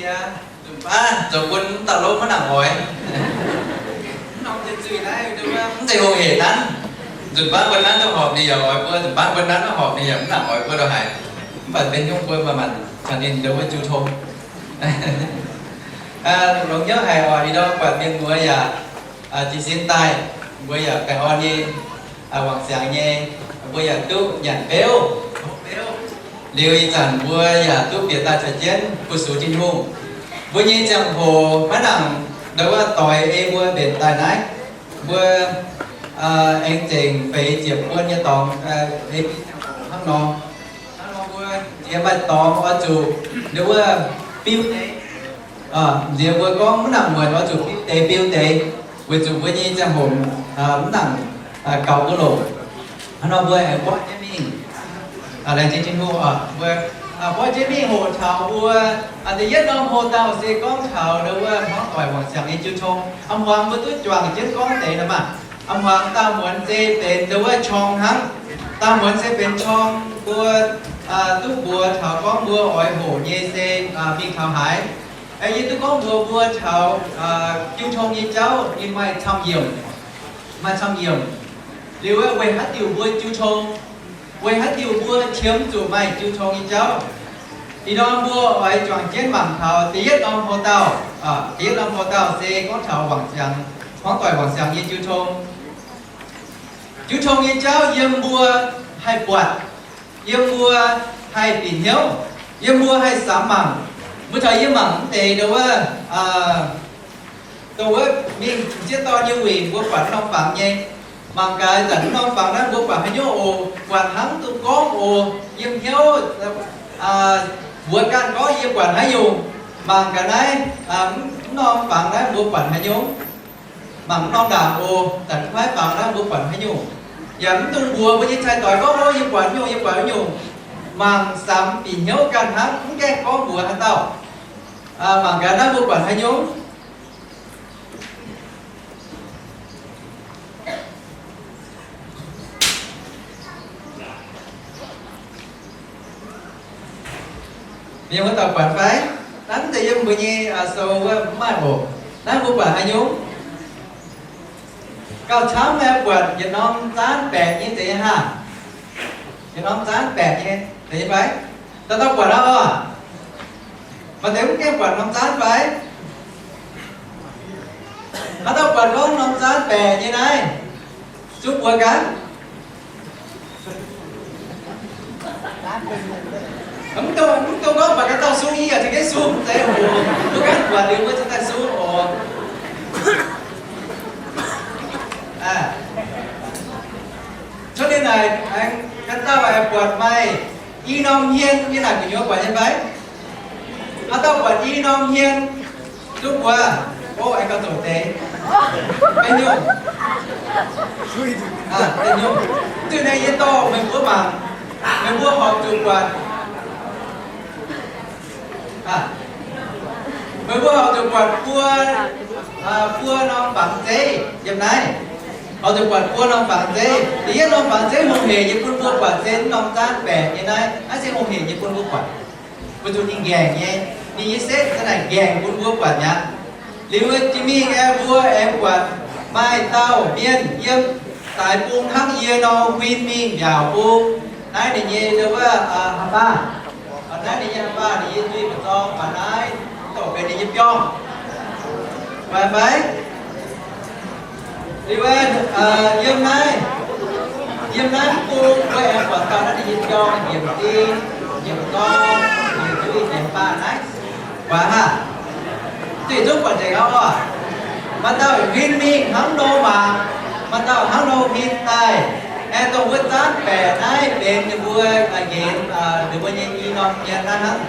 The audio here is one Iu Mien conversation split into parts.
Nzunc baav zoux bun mv dauh lov maiv nangc oix. Mv norm zien zuih naaiv mv zeiz hungh hec nanv. Nzunc baav mbuo nanv duqv horpc ninh yaac oix mbuo, nzunc baav mbuo nanv duqv horpc ninh yaac mv nangc oix mbuo lorqc haic. Mv baac benx nyungc mbuo maaih maanc caux ninh ndongc wuov jiu tong. Longx hnyouv haic oc, ih ndorm buatc mienh muoz yaac jiez sin daaih, mbuo yaac baengh orn nyei, wangc siangx nyei, mbuo yaac duqv nyanc beuv, beuv. Liuz ih zanc mbuo yaac duqv bieqc daaih caux jienv fu-sux Tin-Hungh. Mbuo nyei ziangh hoc maiv nangc ndongc wuov doix ei mbuo mbenc daaih naaiv. Mbuo aengx zengc feix ziepc buon nyei dorngx ei hnangv nor. Hnangv nor mbuo nziex maaih dorngx oix zuqc ndongc wuov biu deix. Nziex mbuo gorngv mv nangc muonc oix zuqc biu deix biu deix, weic zuqc mbuo nyei ziangh hoc mv nangc gaux mbuo longc. Hnangv nor mbuo aengx mborqv jienv mingh, laengz zingh Tin-Hungh oc. Mbuo mborqv jienv mingh hoqc taux mbuo da'yietv norm hoc-dauh se gorngv taux ndongc wuov hmuangv doic wangc siangx nyei jiu tong. A'hmuangx mbuo duqv juangc jienv gorngv deix nor maah. A'hmuangx dauh muonz se benx ndongc wuov qorng hnangv. Dauh muonz se benx qorng mbuo duqv mbuox taux gorngv mbuo oix hoqc nyei se mingh taux haaix. Yie duqv gorngv mbuox mbuo taux jiu tong nyei jauv ninh maaih camv-yiemc, maaih camv-yiemc. Liuz weic haaix diuc mbuo jiu tong, weic haaix diuc mbuo qiemx zuqc maaih jiu tong nyei jauv. Ih ndorm mbuo oix juangc jienv mangc taux da'yietv norm hoc-dauh. Da'yietv norm hoc-dauh se gorngv taux wangc siangx, hmuangv doic wangc siangx nyei jiu tong. Jiu tong nyei jauv yiem mbuo haih buatc, yiem mbuo haih bieqc hnyouv, yiem mbuo haih samx mangc. Mbuo taux yie mangc mv deix ndongc wuov, dongh wuov mingh sieqv dorn nyei wuic mbuo buatc norm fangx nyei. Mangc gaax zanc norm fangx naaiv mbuo buatc haaix nyungc oc, buatc hnangv dongh gorngv oc, yiem hnyouv mbuox ganh gorngv yie buatc haaix nyungc. Mangc gaax naaiv, mv norm fangx naaiv mbuo buatc haaix nyungc. Mangc norm ndaangc oc, zanc kuaaiv fangx naaiv mbuo buatc haaix nyungc. Yaac mv dungx mbuox mbuo nyei cai-doic gorngv, o, yie buatc nyungc, yie buatc nyungc. Mangc samx bieqc hnyouv ganh hnangv, mv gaengh gorngv mbuox haaix dauh. Mangc gaax naaiv mbuo buatc haaix nyungc. Mienh muoz-doic buatc fai? Naaiv mv zeiz yiem mbuo nyei sou wuov mv maaih oc. Naaiv mbuo buatc haaix nyungc? Gauh camv aeqv, buatc yietc norm zaanv baeqc nyei zeiz haah? Yietc norm zaanv baeqc nyei zeiz fai? Dauh dauh buatc aqv oc. Maaih deix mv gaengh buatc norm zaanv fai? Haaix dauh buatc gorngv norm zaanv baeqc nyei naaiv? Sung buoz gaax. Mv dungx, mv dungx gorngv buatc ganh dauh sung, yie yaac tengx jienv sung, mv zeiz oc. Mbuo ganh buatc liuz mbuo cingx daaih sung oc. Cuotv ninh naaic, ganh dauh aengx buatc maaih i norm hmien, yie naaic gu'nyuoz buatc nyei fai? Haaix dauh buatc i norm hmien? Duqv mbuo, o, aengx gauh zoqc deix. Maiv nyungc. Maiv nyungc. Zuqc naaiv yie dorh meih mbuo mangc, meih mbuo horpc zuqc buatc. Meih mbuo horpc zuqc buatc buo, buo norm fangx zeiv yiem naaiv. Horpc zuqc buatc buo norm fangx zeiv. Da'yietv norm fangx zeiv hungh hec yie bun mbuo buatc se norm zaanv baeqc nyei naaiv. Naaiv se hungh hec yie bun mbuo buatc. Weic zuqc ninh nqaengc nyei, ninh nyei setv za'naaic nqaengc bun mbuo buatc mi'aqv. Liuz jiex mingh aeqv, mbuo aengx buatc maaih dauh mienh yiem daaix bung hnangv yie nor huin mingh mbiaauc bung. Naaiv ninh nyei wuov haaix baav. Naaiv ninh nyei haaix baav, ninh nyei nzuih mbu'zorng baac naaiv doqc benx ninh nyei biorngh. Mangc fai? Liuz aeqv, yiem naaiv, yiem naaiv bung mbuo aengx buatc dauh naaiv ninh nyei biorngh nyiemc zing, nyiemc dorng, nyiemc nzuih, nyiemc baav naaiv. Guaax aac, zuqc zungv buatc nzengc aqv oc. Maaih dauh huin mingh hnangv nor mangc, maaih dauh hnangv nor huin daaih. Aeqv, dongh wuov zaanv baeqc naaiv benx ninh mbuo nqenx ninh mbuo nyei i norm hmien naaiv hnangv.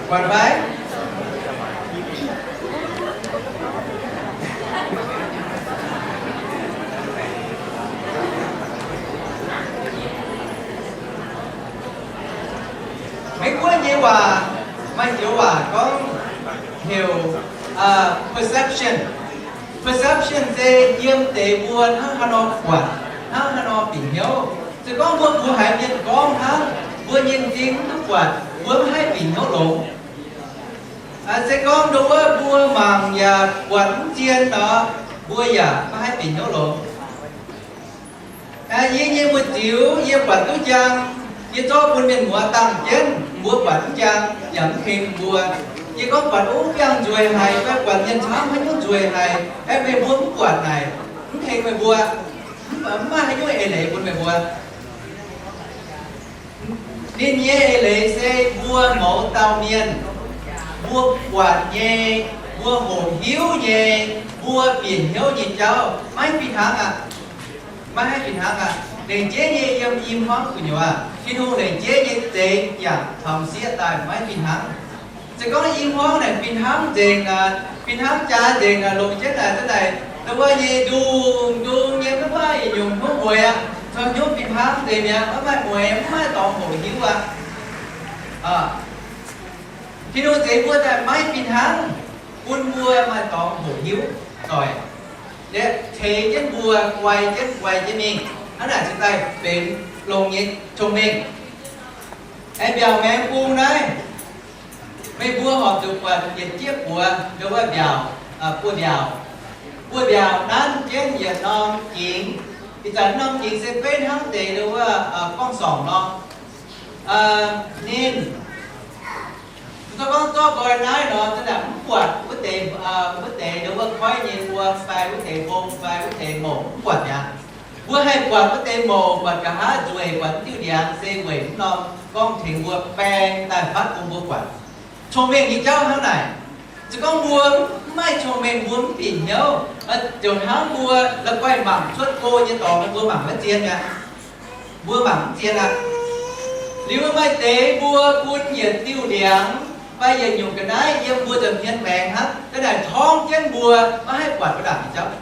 Buatc fai? Meiv Guoqv nyei waac maaih joux waac gorngv heuc perception. Perception se yiem deix mbuo hnangv haaix nor buatc, hnangv haaix nor bieqc hnyouv. Se gorngv mbuo mbuox haiz mienh gorngv hnangv, mbuo nyei m'zing mv duqv buatc, Mbuo maiv haih bieqc hnyouv longx. Se gorngv ndongc wuov mbuo mangc yaac buatc mv zien nor, mbuo yaac maiv haih bieqc hnyouv longx. Yie nyei mbu'ziex yie buatc duqv njang, yie zorqv bun mienh muoz dangh jienv, mbuo buatc mv njang yaac mv tengx mbuo. Yie gorngv buatc wuov biangh nzueic haic fai buatc mienh camv haaix nyungc nzueic haic, aeqv, meih mbuo mv buatc naaic, mv tengx meih mbuo, mv maaih haaix nyungc eix leiz bun meih mbuo. Ninh nyei eix leiz se mbuo mouz dauh mienh, mbuo buatc nyei, mbuo hoqc hiuv nyei, mbuo bieqc hnyouv nyei jauv maiv fih hnangv aqv. Maiv haih fih hnangv aqv. Lengc jeiv nyei yiem i hmuangv gu'nyuoz, Tin-Hungh lengc jeiv nyei zeix yaac taux m'sieqv daaih maiv fih hnangv. Se gorngv i hmuangv naaic fih hnangv nzengc, fih hnangv jaax nzengc, longc jienv naaic, ndongc wuov nyei ndungh ndungh nyei, maiv maaih yietc nyungc hnyouv mueiz aqv. Cong hnyouv fih hnangv nzengc mi'aqv, maiv maaih mueiz, maiv maaih dorngx hoqc hiuv aqv. Tin-Hungh zeix mbuo daaih maiv fih hnangv, bun mbuo maaih dorngx hoqc hiuv doic, ceix jienv mbuo, guai jienv, guai jienv mingh. Hnangv naaic cingx daaih benx longx nyei cong-mengh. Aengx mbiaauc maengx bung naaiv, meih mbuo horpc zuqc buatc yietc jieqv buoz, ndongc wuov mbiaauc, buoz-mbiaauc. Buoz-mbiaauc nanv jienv yietc norm jingx. Ih zanc norm jingx se beiv hnangv deix ndongc wuov gorngv-sorngc nor. Ninh, mv gorngv zorqv nqoi naaiv nor, zanc naaic mv buatc wuov deix, wuov deix ndongc wuov koiv nyei mbuo fai wuov deix mbong fai wuov deix mouc mv buatc mi'aqv. Mbuo haih buatc wuov deix mouc, buatc nqa'haav nzueic, buatc diuh ndiangx se weic mv norm gorngv tengx mbuo baeng daaih fatv bun mbuo buatc. Cong-mengh nyei jauv hnangv naaic. Se gorngv mbuo mv maaih cong-mengh, mbuo mv bieqc hnyouv, ziouc hnangv mbuo la'guaih mangc cuotv go nyei dorngx, mbuo mangc maiv zien mi'aqv. Mbuo mangc mv zien aqv. Liuz maaih deix mbuo bun yietc diuh ndiangx fai yietc nyungc ga'naaiv yiem mbuo nza'hmien maengx hnangv, ga'naaiv torngv jienv mbuo maiv haih buatc wuov ndaangc nyei jauv.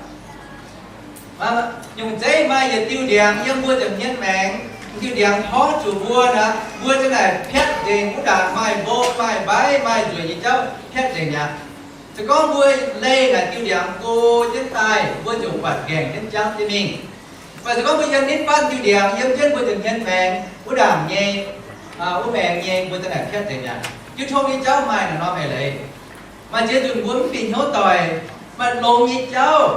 Nyungc zeiv maaih yietc diuh ndiangx yiem mbuo nza'hmien maengx, diuh ndiangx torngv zuqc mbuo nor, mbuo ga'naaiv piatv nzengc. Wuov ndaangc maaih mbong, maaih mbaiv, maaih nzueic nyei jauv piatv nzengc mi'aqv. Se gorngv mbuo leih naaic diuh ndiangx go jienv daaih, mbuo ziouc buatc nqaengc jienv jangv jienv mingh. Fai se gorngv mbuo yiem nitv fatv diuh ndiangx yiem jienv mbuo nza'hmien maengx, wuov ndaangc nyei, wuov maengx nyei, mbuo ga'naaiv piatv nzengc mi'aqv. Jiu-tong nyei jauv maaih naaiv norm eix leiz. Maaih ziex nzunc mbuo mv bieqc hnyouv doic, maaih longx nyei jauv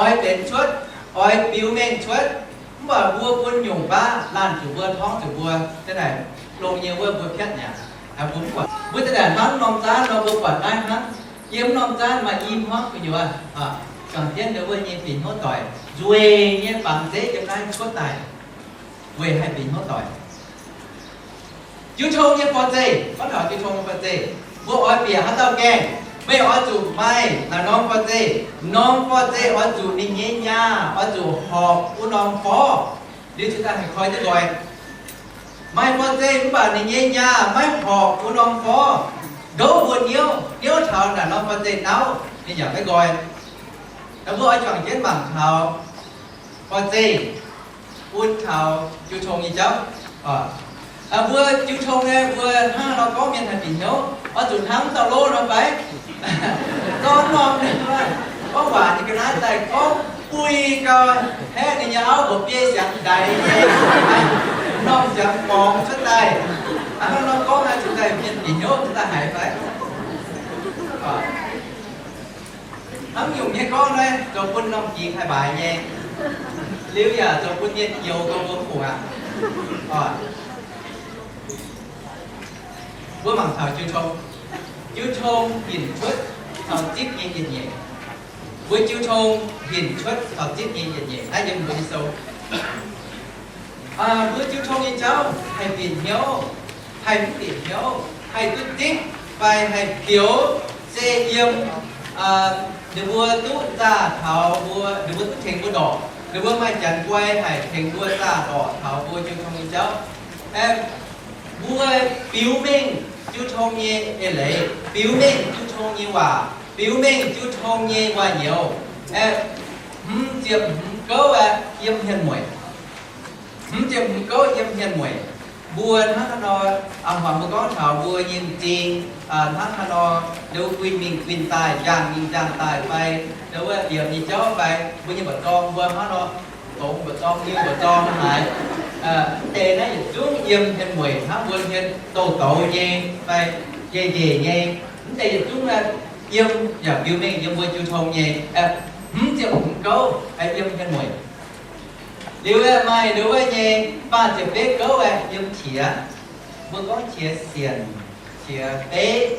oix benx cuotv, oix biux mengh cuotv, mv baac mbuo bun nyungc baav laanh zuqc mbuo, torngv zuqc mbuo, ga'naaiv longx nyei wuov mbuo piatv mi'aqv. Mbuo mv buatc, mbuo ga'naaiv hnangv norm zaanv nor, mbuo buatc naaiv hnangv. Yiem norm zaanv maaih i hmuangv gu'nyuoz, juangc jienv ndongc wuov nyei bieqc hnyouv doic, nzueic nyei bangc zeiv yiem naaiv cuotv daaih, weic haih bieqc hnyouv doic. Jiu-tong nyei forv-zeih, gorngv taux jiu-tong nyei forv-zeih, mbuo oix bieqc haaix dauh gaengh? Meih oix zuqc maaih naaiv norm forv-zeih. Norm forv-zeih oix zuqc ninh nyei nyaah oix zuqc horpc wuov norm forv, liuz cingx daaih haih koi duqv nqoi. Maaih forv-zeih mv baac ninh nyei nyaah maiv horpc wuov norm forv, ndouv mbuo niouv, niouv taux naaiv norm forv-zeih nauv, ninh yaac maiv nqoi. Mbuo oix juangc jienv mangc taux forv-zeih bun taux jiu-tong nyei jauv. Mbuo jiu-tong nyei, mbuo hnangv nor gorngv mienh haih bieqc hnyouv, oix zuqc hnangv dauh lov nor fai? Gorngv norm, gorngv waac nyei ga'naaiv daaih gorngv bui gau, haeqv ninh nyei auv mbuoqc biei siangx ndaix nyei, norm siangx borngz cuotv daaih. Hnangv nor gorngv naaiv cingx daaih mienh bieqc hnyouv cingx daaih haiz fai? Hnangv nyungc nyei gorngv naaiv zoux bun norm jiex haih mbaaix nyei, liuz yaac zoux bun mienh youx gong mbuo mv fungc aqv. Mbuo mangc taux jiu-tong. Jiu-tong hinc cuotv taux zipv nyei yietc nyeic. Mbuo jiu-tong hinc cuotv taux zipv nyei yietc nyeic naaiv yiem mbuo nyei sou. Mbuo jiu-tong nyei jauv haih bieqc hnyouv, haih mv bieqc hnyouv, haih duqv zipv fai haih pioux, se yiem ninh mbuo duqv zaah taux mbuo, ninh mbuo duqv tengx mbuo ndorqc, ninh mbuo maaih janx guai haic tengx mbuo zaah ndorqc taux mbuo jiu-tong nyei jauv. Mbuo biux mengh jiu-tong nyei eix leiz, biux mengh jiu-tong nyei waac, biux mengh jiu-tong nyei waac-nyouz, hmz ziepc hmz gouv aeqv, yiem hmien mueic. Hmz ziepc hmz gouv yiem hmien mueic. Mbuo hnangv haaix nor, hnangv mbuo gorngv taux mbuo nyei m'zing, hnangv haaix nor, liuz guinh mingh guinh daaih, njang mingh njang daaih fai, liuz wuov liemh nyei jauv fai, mbuo nyei mba'zorng mbuo hnangv nor, dongz mba'zorng, liuz mba'zorng haaix, Mv deix naaiv yietc zungv yiem hmien mueic hnangv mbuo hmien douz-douz nyei fai njiec njiec nyei. Mv deix yietc zungv yiem yaac biux mengh yiem mbuo jiu tong nyei, hmz ziepc hmz gouv yiem hmien mueic. Liuz aeqv, maaih nduov wuov nyei faah ziepc betv gouv aeqv, yiem qiex. Mbuo gorngv qiex sienc, qiex betv,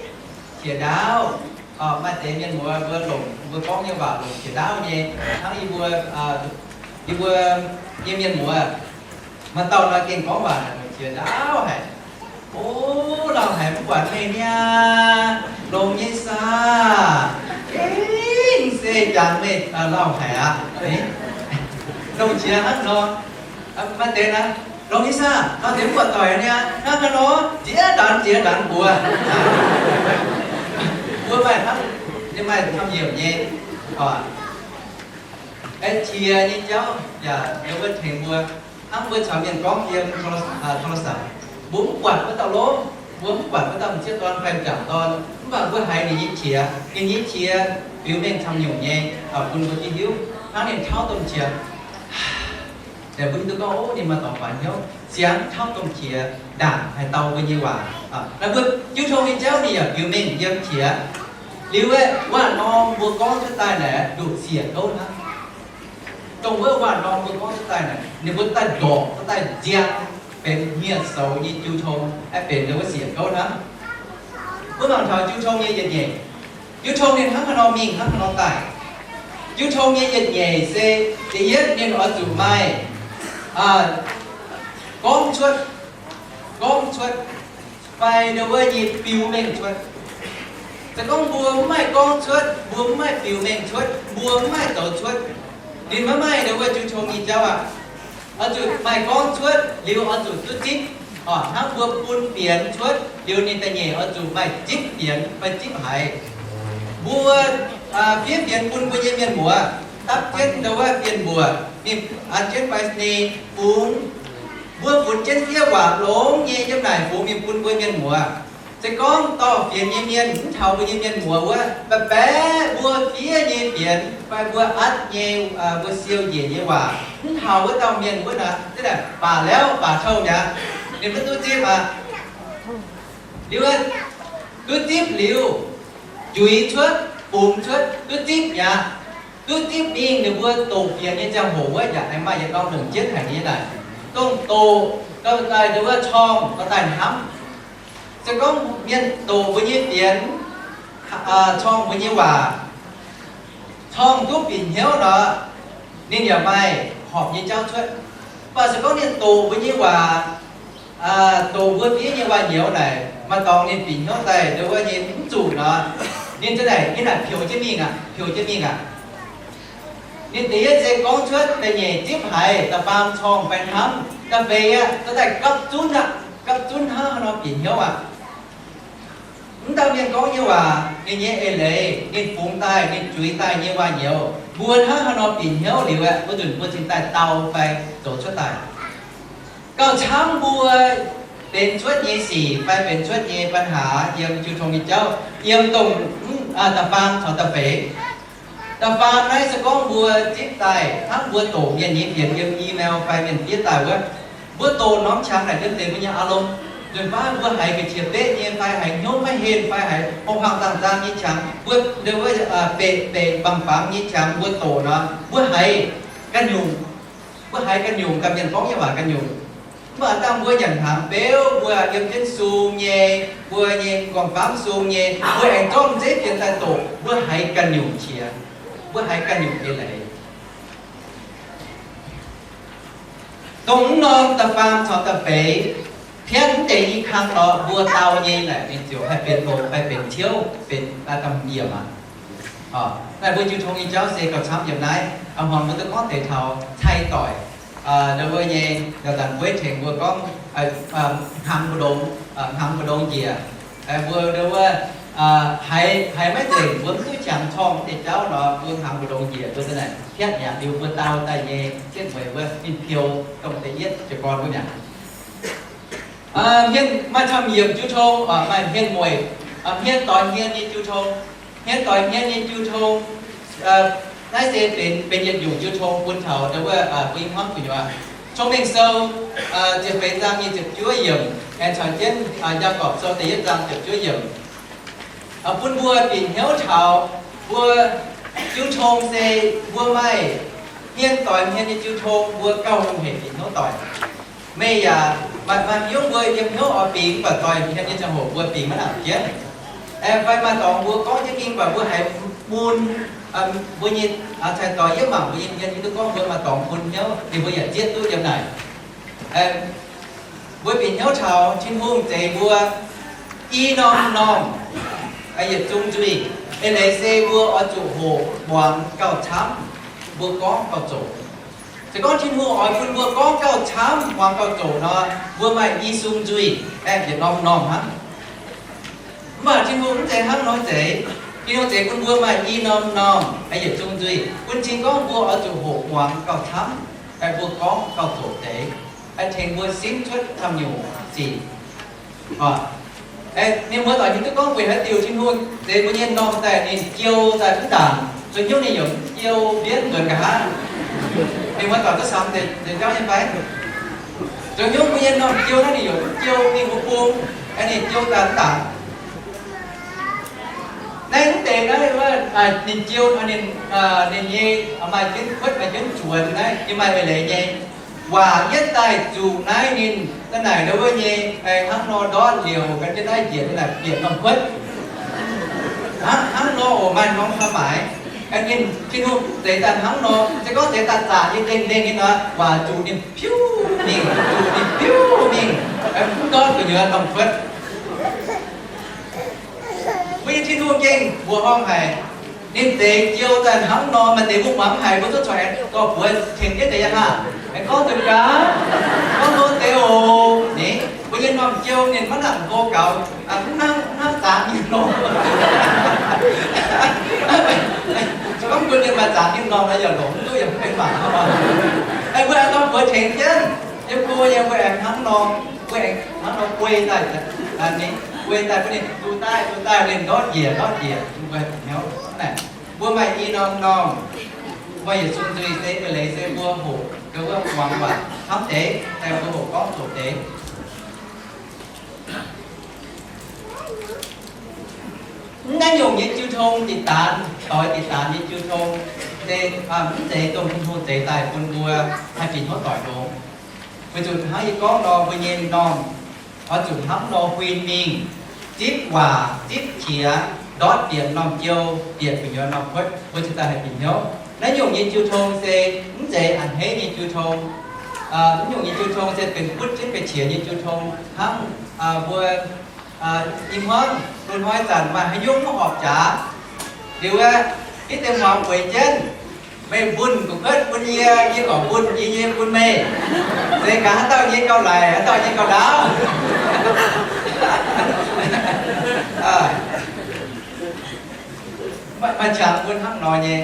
qiex ndaauv. Maaih deix mienh muoz mbuo longc, mbuo gorngv nyei waac longc qiex ndaauv nyei. Hnangv yie mbuo, yie mbuo nyei mienh muoz, maaih dauh nor gengh gorngv waac longc qiex ndaauv haic. O, lauh haic, mv buatc meih niaa, longx nyei saah? Gengh se jangx meih lauh haic aqv. Longc qiex hnangv nor, maaih deix naaic, longx nyei saah? Lauh deix mv buatc doic niaa, hnangv haaix nor, jiex ndanx jiex ndanx mbuox. Mbuo maaih hnangv, maaih camv-nyiemc nyei. Qiex nyei jauv yaac wuov tengx mbuo, hnangv mbuo caux mienh gorngv yiem โทรศัพท์, mbuo mv buatc wuov dauh lov, mbuo mv buatc wuov dauh m'sieqv dorn fai m'jangc dorn, mv baac mbuo haiz ninh nyei qiex, ninh nyei qiex biux mengh camv-nyungc nyei bun mbuo hiuv, hnangv ninh tauv domh qiex. Mbuo hiuv duqv gorngv, o, ninh maaih dorngx faix hnyouv, siangx tauv domh qiex ndaangc haaix dauh mbuo nyei waac. Naaiv mbuo jiu tong nyei jauv ninh yaac biux mengh yiem qiex. Liuz aeqv, waac-norm mbuo gorngv cuotv daaih naaic nduqc siec gouv hnangv. Dongh wuov waac-norm mbuo gorngv cuotv daaih naaic, ninh mbuo daaih ndorqc, daaih nziang, benx hniev-soux nyei jiu tong, aeqv, benx wuov siec gouv hnangv. Mbuo mangc taux jiu tong nyei yietc nyeic. Jiu tong ninh hnangv haaix nor mingh hnangv haaix nor daaih. Jiu tong nyei yietc nyeic se, da'yietv ninh oix zuqc maaih gorngv cuotv, gorngv cuotv, fai nduov wuov nyei biux mengh cuotv. Se gorngv mbuo mv maaih gorngv cuotv, mbuo mv maaih biux mengh cuotv, mbuo mv maaih zoux cuotv, ninh maiv maaih nduov wuov jiu tong nyei jauv aqv. Oix zuqc maaih gorngv cuotv liuz oix zuqc duqv zipv. Hnangv mbuo bun fienx cuotv liuz ninh da'nyeic oix zuqc maaih zipv fienx fai zipv haiz. Mbuo fiev fienx bun mbuo nyei mienh muoz, dapv jienv nduov wuov fien mbuoqc, ninh an jienv ไปรษณีย์ fungx. Mbuo funx jienv fiev waac longx nyei yiem naaic fungx mingh bun mbuo mienh muoz. Se gorngv dorh fienx nyei mienh mv taux mbuo nyei mienh muoz wuov, baeqc baeqc mbuo fiev nyei fienx fai mbuo atv nyei, mbuo siou njiec nyei waac mv taux wuov dauh mienh wuov naaic, baac lauh baac touh mi'aqv. Ninh maiv duqv zipv aqv. Liuz, duqv zipv liuz, juix cuotv, bungx cuotv, duqv zipv mi'aqv. Duqv zipv mingh ninh mbuo doqc fienx nyei ziangh hoc wuov yaac aengx maaih yietc norm longc jienv haic nyei naaic. Dongh doqc gauh daaih nduov wuov corngh gauh daaih hnamv. Se gorngv mienh doqc mbuo nyei fienx, corngh mbuo nyei waac, corngh duqv bieqc hnyouv nor, ninh yaac maaih horpc nyei jauv cuotv. Mv baac se gorngv ninh doqc mbuo nyei waac, doqc mbuo fiev nyei waac-nyouz naaic, maaih dorngx ninh bieqc hnyouv daaih nduov wuov nyei mv zuqc nor, ninh za'naaic, ninh naaic peux jienv mingh aqv, peux jienv mingh aqv. Ninh da'yietv se gorngv cuotv, da'nyeic zipv haiz, da'faam corngh fai hnamv, da'feix aqv, dorh daaih gapv zunv aqv, gapv zunv hnangv haaix nor bieqc hnyouv aqv. Mv dauh mienh gorngv nyei waac, ninh nyei eix leiz, ninh fungx daaih, ninh zuiz daaih nyei waac-nyouz, mbuo hnangv haaix nor bieqc hnyouv liuz aeqv, mbuo nzunc mbuo cingx daaih dau fai zoux cuotv daaih. Gauh camv mbuo benx cuotv nyei sic fai benx cuotv nyei ปัญหา yiem jiu tong nyei jauv, yiem dongh da'faam caux da'feix. Da'faam naaiv se gorngv mbuo zipv daaih hnangv mbuo doqc mienh nyei fienx yiem email fai mienh fiev daaih wuov, mbuo doqc norm qangx naaic yiem deix mbuo nyei อารมณ์. Nzunc baav mbuo haiz ga'qiex beqv nyei fai haiz hnyouv maiv henh fai haiz hong huaang zaang zaang nyei qangx, mbuo nduov wuov beqc beqc bangc bangc nyei qangx mbuo doqc nor, mbuo haiz ganh nyungc. Mbuo haiz ganh nyungc, ganh mienh gorngv nyei waac ganh nyungc. Mv baac dangh mbuo nyanc hnaangx beuv, mbuo yiem jienv sung nyei, mbuo nyei m'nqorngv-famv sung nyei, mbuo aengx zorqv m'zeiv fienx daaih doqc, mbuo haiz ganh nyungc qiex, mbuo haiz ganh nyungc eix leiz. Dongh mv norm da'faam caux da'feix, piatv mv deix i kang lorqc, mbuo dau nyei naaic ninh ziouc haih benx loz, haih benx ciouv, benx da'faam yiemc aqv. Naaiv mbuo jiu tong nyei jauv se gauh camv yiem naaiv. A'hmuangx mbuo duqv gorngv deix taux cai doic, nduov wuov nyei, zanc-zanc mbuo tengx mbuo gorngv hngangx mbu'ndongx, hngangx mbu'ndongx njiec. Mbuo nduov wuov haiz, haiz maiv nzengc, mbuo mv duqv qangx corngh deix jauv nor, mbuo hngangx mbu'ndongx njiec, mbuo za'naaic piatv mi'aqv. Liuz mbuo dau daaih nyei setv mueiz wuov ninh piou dongh da'yietv jiez gorn wuov mi'aqv. Hmien maaih camv yiemc jiu tong, maaih hmien mueic, hmien doix hmien nyei jiu tong. Hmien doix hmien nyei jiu tong, naaiv se benx, benx yietc nyungc jiu tong bun taux nduov wuov bun i hmuangv gu'nyuoz. Cong-Mengh Sou ziepc feix zaang nyic ziepc juov yiemc, aengx caux jienv Yaagorpc Sou da'yietv zaang ziepc juov yiemc, bun mbuo bieqc hnyouv taux mbuo jiu tong se mbuo maaih hmien doix hmien nyei jiu tong, mbuo gauh hungh hec bieqc hnyouv doic. Meih yaac maaih hnyouv mbuo yiem hnyouv oix bingx, mv baac doix hmien nyei ziangh hoc mbuo bingx maiv nangc jienv. Fai maaih dorngx mbuo gorngv jienv mingh, mv baac mbuo haiz mun, mbuo nyei cai-doix yiem mangc mbuo nyei hmien hiuv duqv gorngv mbuo maaih dorngx mun hnyouv, ninh mbuo yaac zieqv duqv yiem naaic. Mbuo bieqc hnyouv taux Tin-Hungh zeix mbuo i norm normh, yietc zungv nzuih. Eix leiz se mbuo oix zuqc hoqc muangx gauh camv, mbuo gorngv gauh zoqc. Se gorngv Tin-Hungh oix bun mbuo gorngv gauh camv, muangx gauh zoqc nor, mbuo maaih i zungv nzuih, aengx yietc norm normh hnangv. Mv baac Tin-Hungh mv zeiz hnangv nor zeix. Tin-Hungh zeix bun mbuo maaih i norm normh, yietc zungv nzuih, bun cing gorngv mbuo oix zuqc hoqc muangx gauh camv, mbuo gorngv gauh zoqc deix, tengx mbuo simv cuotv camv nyungc sic. Ninh mbuo doic hiuv duqv gorngv weic haaix diuc Tin-Hungh zeix mbuo nyei normh daaih ninh jiou daaih mv ndaangc, zoux hnyouv ninh yaac mv jiou mbienv nzuonx nqa'haav. Ninh mbuo doic duqv samx deix jauv nyei fai? Zoux hnyouv mbuo nyei normh jiou naaiv ninh yaac mv jiou mingh wuov bung, ninh jiou daaih mv ndaangc. Naaiv mv deix naaiv ninh jiou, ninh nyei maaih jienv kuotv maaih jienv nzuonx naaiv, yie maaih eix leiz nyei. Waac yietv daaih zuqc naaiv ninh daaih naaic ndau wuov nyei, hnangv nor ndortv liouc gan jienv naaiv njiec daaih naaic bieqc norm kuotv. Hnangv nor oc, maaih norm fai-maaic. Ninh Tin-Hungh zeix daaih hnangv nor, se gorngv zeix daaih zaqc nyei lengh lengh nyei nor, waac zuqc ninh piuv mingh, zuqc ninh piuv mingh, mv ndortv gu'nyuoz norm kuotv. Mbuo nyei Tin-Hungh gengh mbuoqc horngh haic. Ninh zeix jiou daaih hnangv nor, maaih deix mbuo muangx haic, mbuo duqv corc aengx dorh buoz tengx jienv deix yangh haah. Aengx gorngv zuqc gaax, gorngv hlo deix oc. Ni, mbuo nyei normh jiou ninh maiv nangc hlo gaux, mv hnangv, mv hnangv zaangc nyei normh. Gorngv mbuo mienh maaih zaangc nyei normh nor, yaac longc mv duqv, yaac mv benx mangc. Mbuo aengx dorh buoz tengx jienv, yiem go yiem mbuo aengx hnangv nor, mbuo aengx hnangv nor guei daaih, guei daaih bun ninh zuqc daaih, zuqc daaih, ninh ndortv njiec, ndortv njiec, mbuo hnyouv naaic. Mbuo maaih i norm normh, maaih yietc zungv nzuih se eix leiz se mbuo hoqc, ndau wuov muangx waac hnamv deix, mbuo hoqc gorngv zoqc deix. Mv naaiv nyungc nyei jiu tong diqc daanx, doix diqc daanx nyei jiu tong, se mv zeiz dongh Tin-Hungh zeix daaih bun mbuo haih bieqc hnyouv doic longx. Weic zuqc hnangv yie gorngv nor, mbuo nyei normh oix zuqc hnamv nor huin mingh, zipv waac, zipv qiex, ndortv bieqc norm jiou, bieqc gu'nyuoz norm kuotv, mbuo cingx daaih haih bieqc hnyouv. Naaiv nyungc nyei jiu tong se mv zeiz a'hneiv nyei jiu tong. Naaiv nyungc nyei jiu tong se benx butv jienv ba'qiex nyei jiu tong hnangv. Mbuo ih hmuangv, loz-hnoi zanc maaih haaix nyungc mv horpc jaax, liuz aeqv, hitv deix hmuangx bueix jienv, meih mbunh gu'kuotv bun yie, yie gorngv mbunh yie, yie bun meih. Se gaax haaix dauh nyei gauh laic, haaix dauh nyei gauh ndaauv. Maaih qangx mbuo hnangv nor nyei.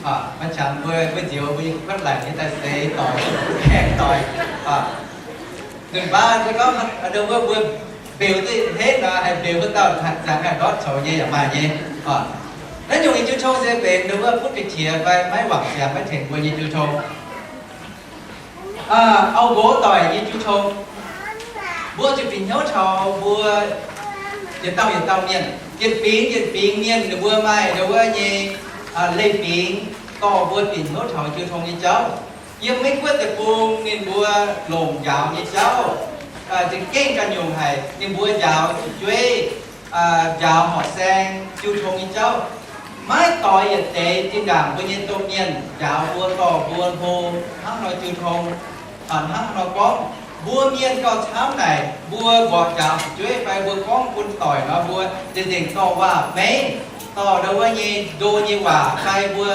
Maaih qangx mbuo, mbuo nzioux mbuo nyei gu'kuotv laic nyei daaih seix doic, gaengh doic. Nzunc baac se gorngv ndau wuov mbuo mbeux duqv hneiv nor, haih mbeux wuov dauh ziangx haih ndortv coux nyei yaac maaih nyei. Naaiv nyungc nyei jiu tong se benx ndau wuov butv ba'qiex fai maiv wangc ziangx maiv tengx mbuo nyei jiu tong. Auv-nqox doic nyei jiu tong, mbuo zuqc bieqc hnyouv taux mbuo yietc dauh yietc dauh mienh, yietc fingx yietc fingx mienh ninh mbuo maaih ndau wuov nyei leiz-fingx dorh mbuo bieqc hnyouv taux jiu tong nyei jauv. Yiem Meiv Guoqv deic-bung ninh mbuo longc njaaux nyei jauv za'gengh ganh nyungc haic. Ninh mbuo njaaux fu'jueiv, njaaux horqc saeng, jiu tong nyei jauv. Maiv doix yietc deix zinh ndaangc mbuo nyei domh mienh njaaux mbuo, dorh mbuo hlo hnangv nor jiu tong. Hnangv nor gorngv, mbuo mienh gauh camv naaic, mbuo mborqv njaaux fu'jueiv fai mbuo gorngv bun doic nor, mbuo nzengc-nzengc dorh waac-meiv, dorh ndau wuov nyei ndo nyei waac fai mbuo,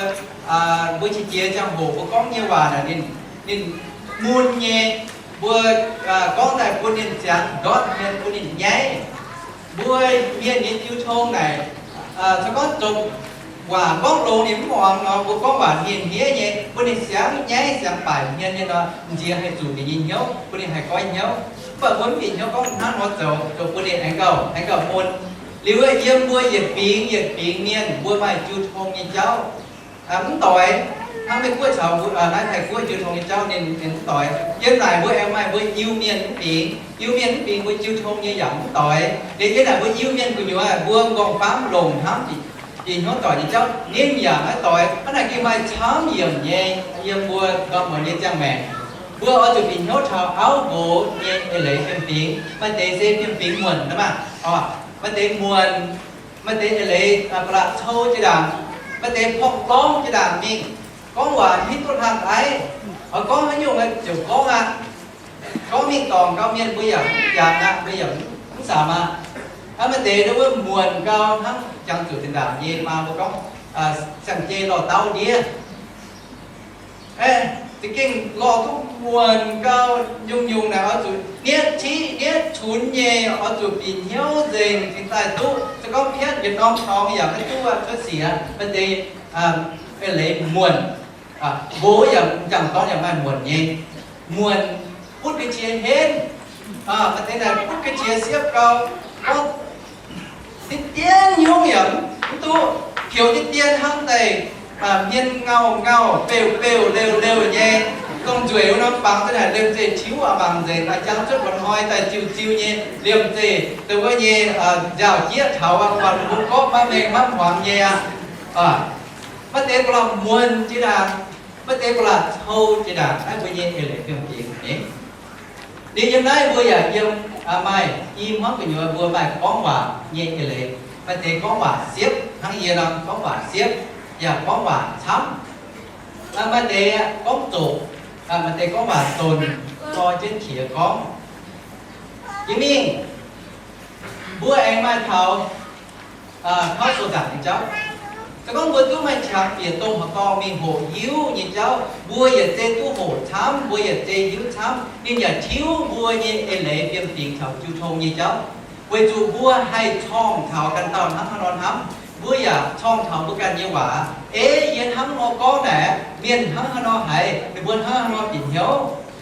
mbuo qiex jiez ziangh hoc mbuo gorngv nyei waac naaic ninh, ninh mun nyei, mbuo gorngv daaih bun ninh ziangx ndortv hmien, bun ninh nyaiv. Mbuo mienh nyei jiu tong naaic, se gorngv zoux waac gorngv longx ninh mv muangx nor, mbuo gorngv waac hmien hniev nyei, bun ninh siangx nyaiv siangx baaic hmien nyei nor, m'nziex haih zuqc ninh nyei hnyouv, bun ninh haih goiv hnyouv. Mv baac mbuo mv bieqc hnyouv gorngv hnangv nor zoux, zoux bun ninh aengx gauh, aengx gauh mun. Liuz yiem mbuo yietc fingx yietc fingx mienh mbuo maaih jiu tong nyei jauv. Mv doix, hnangv Meiv Guoqv caux naaiv Taiv Guoqv jiu tong nyei jauv ninh, ninh mv doix. Yiem naaic mbuo aengx maaih mbuo Iu-Mienh mv bingx, Iu-Mienh mv bingx mbuo jiu tong nyei yaac mv doix. Liuz yiem naaic mbuo Iu-Mienh gu'nyuoz mbuo m'nqorngv famv longc hnamv bieqc hnyouv doic nyei jauv ninh yaac maiv doix. Hnangv naaic gengh maaih camv yiemc nyei yiem mbuo ndortv muonz nyei ziangh maengc. Mbuo oix zuqc bieqc hnyouv taux auv nqox nyei eix leiz fiem-fingx. Maaih deix se fiem-fingx muonc aqv maah. Maaih deix muonc, maaih deix eix leiz ba'laqc cou jiex ndaangc, maaih deix porv-dorngv jiex ndaangc mingh. Gorngv waac hiuv duqv hlang aiv, oix gorngv haaix nyungc ziouc gorngv aqv. Gorngv mingh dorngc gau mienh mbuo yaac mv jangx aqv, mbuo yaac mv samx aqv. Hnangv maaih deix wuov muonc gau hnangv jangx zuqc zinh ndaangc nyei maa mbuo gorngv, siang-jei lorh dauv ndiev. Za'gengh lorh duqv muonc gau, nyungc-nyungc naaic oix zuqc nietv ciqv nietv cunx nyei, oix zuqc bieqc hnyouv nzengc cingx daaih duqv. Se gorngv piatv yietc norm dorngx yaac maiv duqv aqv, cuotv sic. Maaih deix eix leiz muonc, nqox yaac m'jangc dorn yaac maaih muonc nyei. Muonc butv ga'qiex henv, maaih deix naaic butv ga'qiex siepv gau, gorngv deix dien nyungc yaac mv duqv, pioux deix dien hnangv daaih hmien ngauh ngauh, beuv beuv, leuh leuh nyei. Dongh nzueic wuov norm fangx daaih naaic liemh zeih tiuv aqv, mangc nzengc aqv, jangx cuotv mba'hnoi daaih ziuh ziuh nyei, liemh zeih dongh wuov nyei nziaaux jieqv taux aqv, buatc mbuo gorqv maiv mengh maiv hmuangx nyei aqv. Maaih deix ba'laqc muonc jiex ndaangc, maaih deix ba'laqc cou jiex ndaangc, naaiv mbuo nyei eix leiz fiem-fingx. Liuz yiem naaiv mbuo yaac yiem maaih i hmuangv gu'nyuoz mbuo maaih gorngv waac nyei eix leiz. Maaih deix gorngv waac siepv hnangv yie nor, gorngv waac siepv, yaac gorngv waac camv. Maaih deix gorngv zoqc, maaih deix gorngv waac donx, lorz jienv qiex gorngv. Jiex mingh, mbuo aengx maaih taux kauv sou zaangc nyei jauv. Se gorngv mbuo duqv maaih qangx bieqc dongh horqc dorngh mingh hoqc hiuv nyei jauv, mbuo yietc zei duqv hoqc camv, mbuo yietc zei hiuv camv, ninh yaac tiuv mbuo nyei eix leiz fiem-fingx taux jiu tong nyei jauv. Weic zuqc mbuo haih corngh taux ganh dauh hnangv haaix nor hnamv, mbuo yaac corngh taux mbuo ganh nyei waac. Ei, yie hnangv nor gorngv naaic, mienh hnangv haaix nor haiz, ninh mbuo hnangv haaix nor bieqc hnyouv.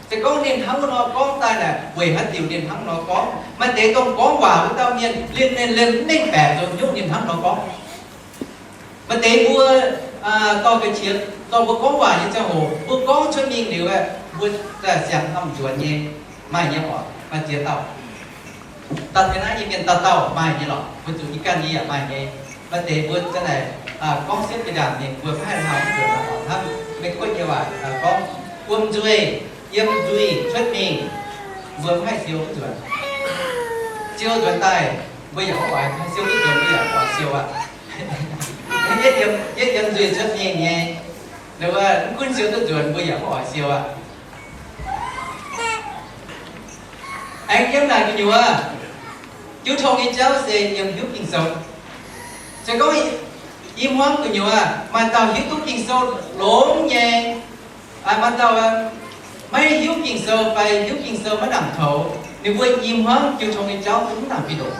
Se gorngv ninh hnangv nor gorngv daaih naaic, weic haaix diuc ninh hnangv nor gorngv? Maaih deix dongh gorngv waac wuov dauh mienh, liemh, liemh, liemh mv mengh baeqc zoux hnyouv ninh hnangv nor gorngv. Maaih deix mbuo dorh ga'qiex, dorh mbuo gorngv waac nyei ziangh hoc, mbuo gorngv cuotv mingh liuz aeqv, mbuo daaih siang hnamv nzuonx nyei, maaih nyei oc, maaih ziex dauh. Daaih naaiv nyei mienh dauh dauh maaih nyei lorqc, mbuo zuqc yie ganh nyei yaac maaih nyei. Maaih deix mbuo za'naaic gorngv siepv jiex ndaangc mienh mbuo maiv haih hnamv nzuonx hnangv. Meih guoqv nyei waac gorngv, wuom nzuih, yiem nzuih cuotv mingh, mbuo maiv haih siou duqv nzuonx. Siou nzuonx daaih, mbuo yaac mv oix, siou duqv nzuonx mbuo yaac mv oix siou aqv. Yietv yiem nzuih cuotv mingh nyei, mv gunv siou duqv nzuonx mbuo yaac mv oix siou aqv. Aengx yiem naaic gu'nyuoz, jiu tong nyei jauv se yiem hiuv Ging-Sou. Se gorngv i hmuangv gu'nyuoz maaih dauh hiuv duqv Ging-Sou longx nyei, maaih dauh maiv hiuv Ging-Sou fai hiuv Ging-Sou maiv nangc toux, ninh mbuo i hmuangv jiu tong nyei jauv mv nangc fih ndoqc.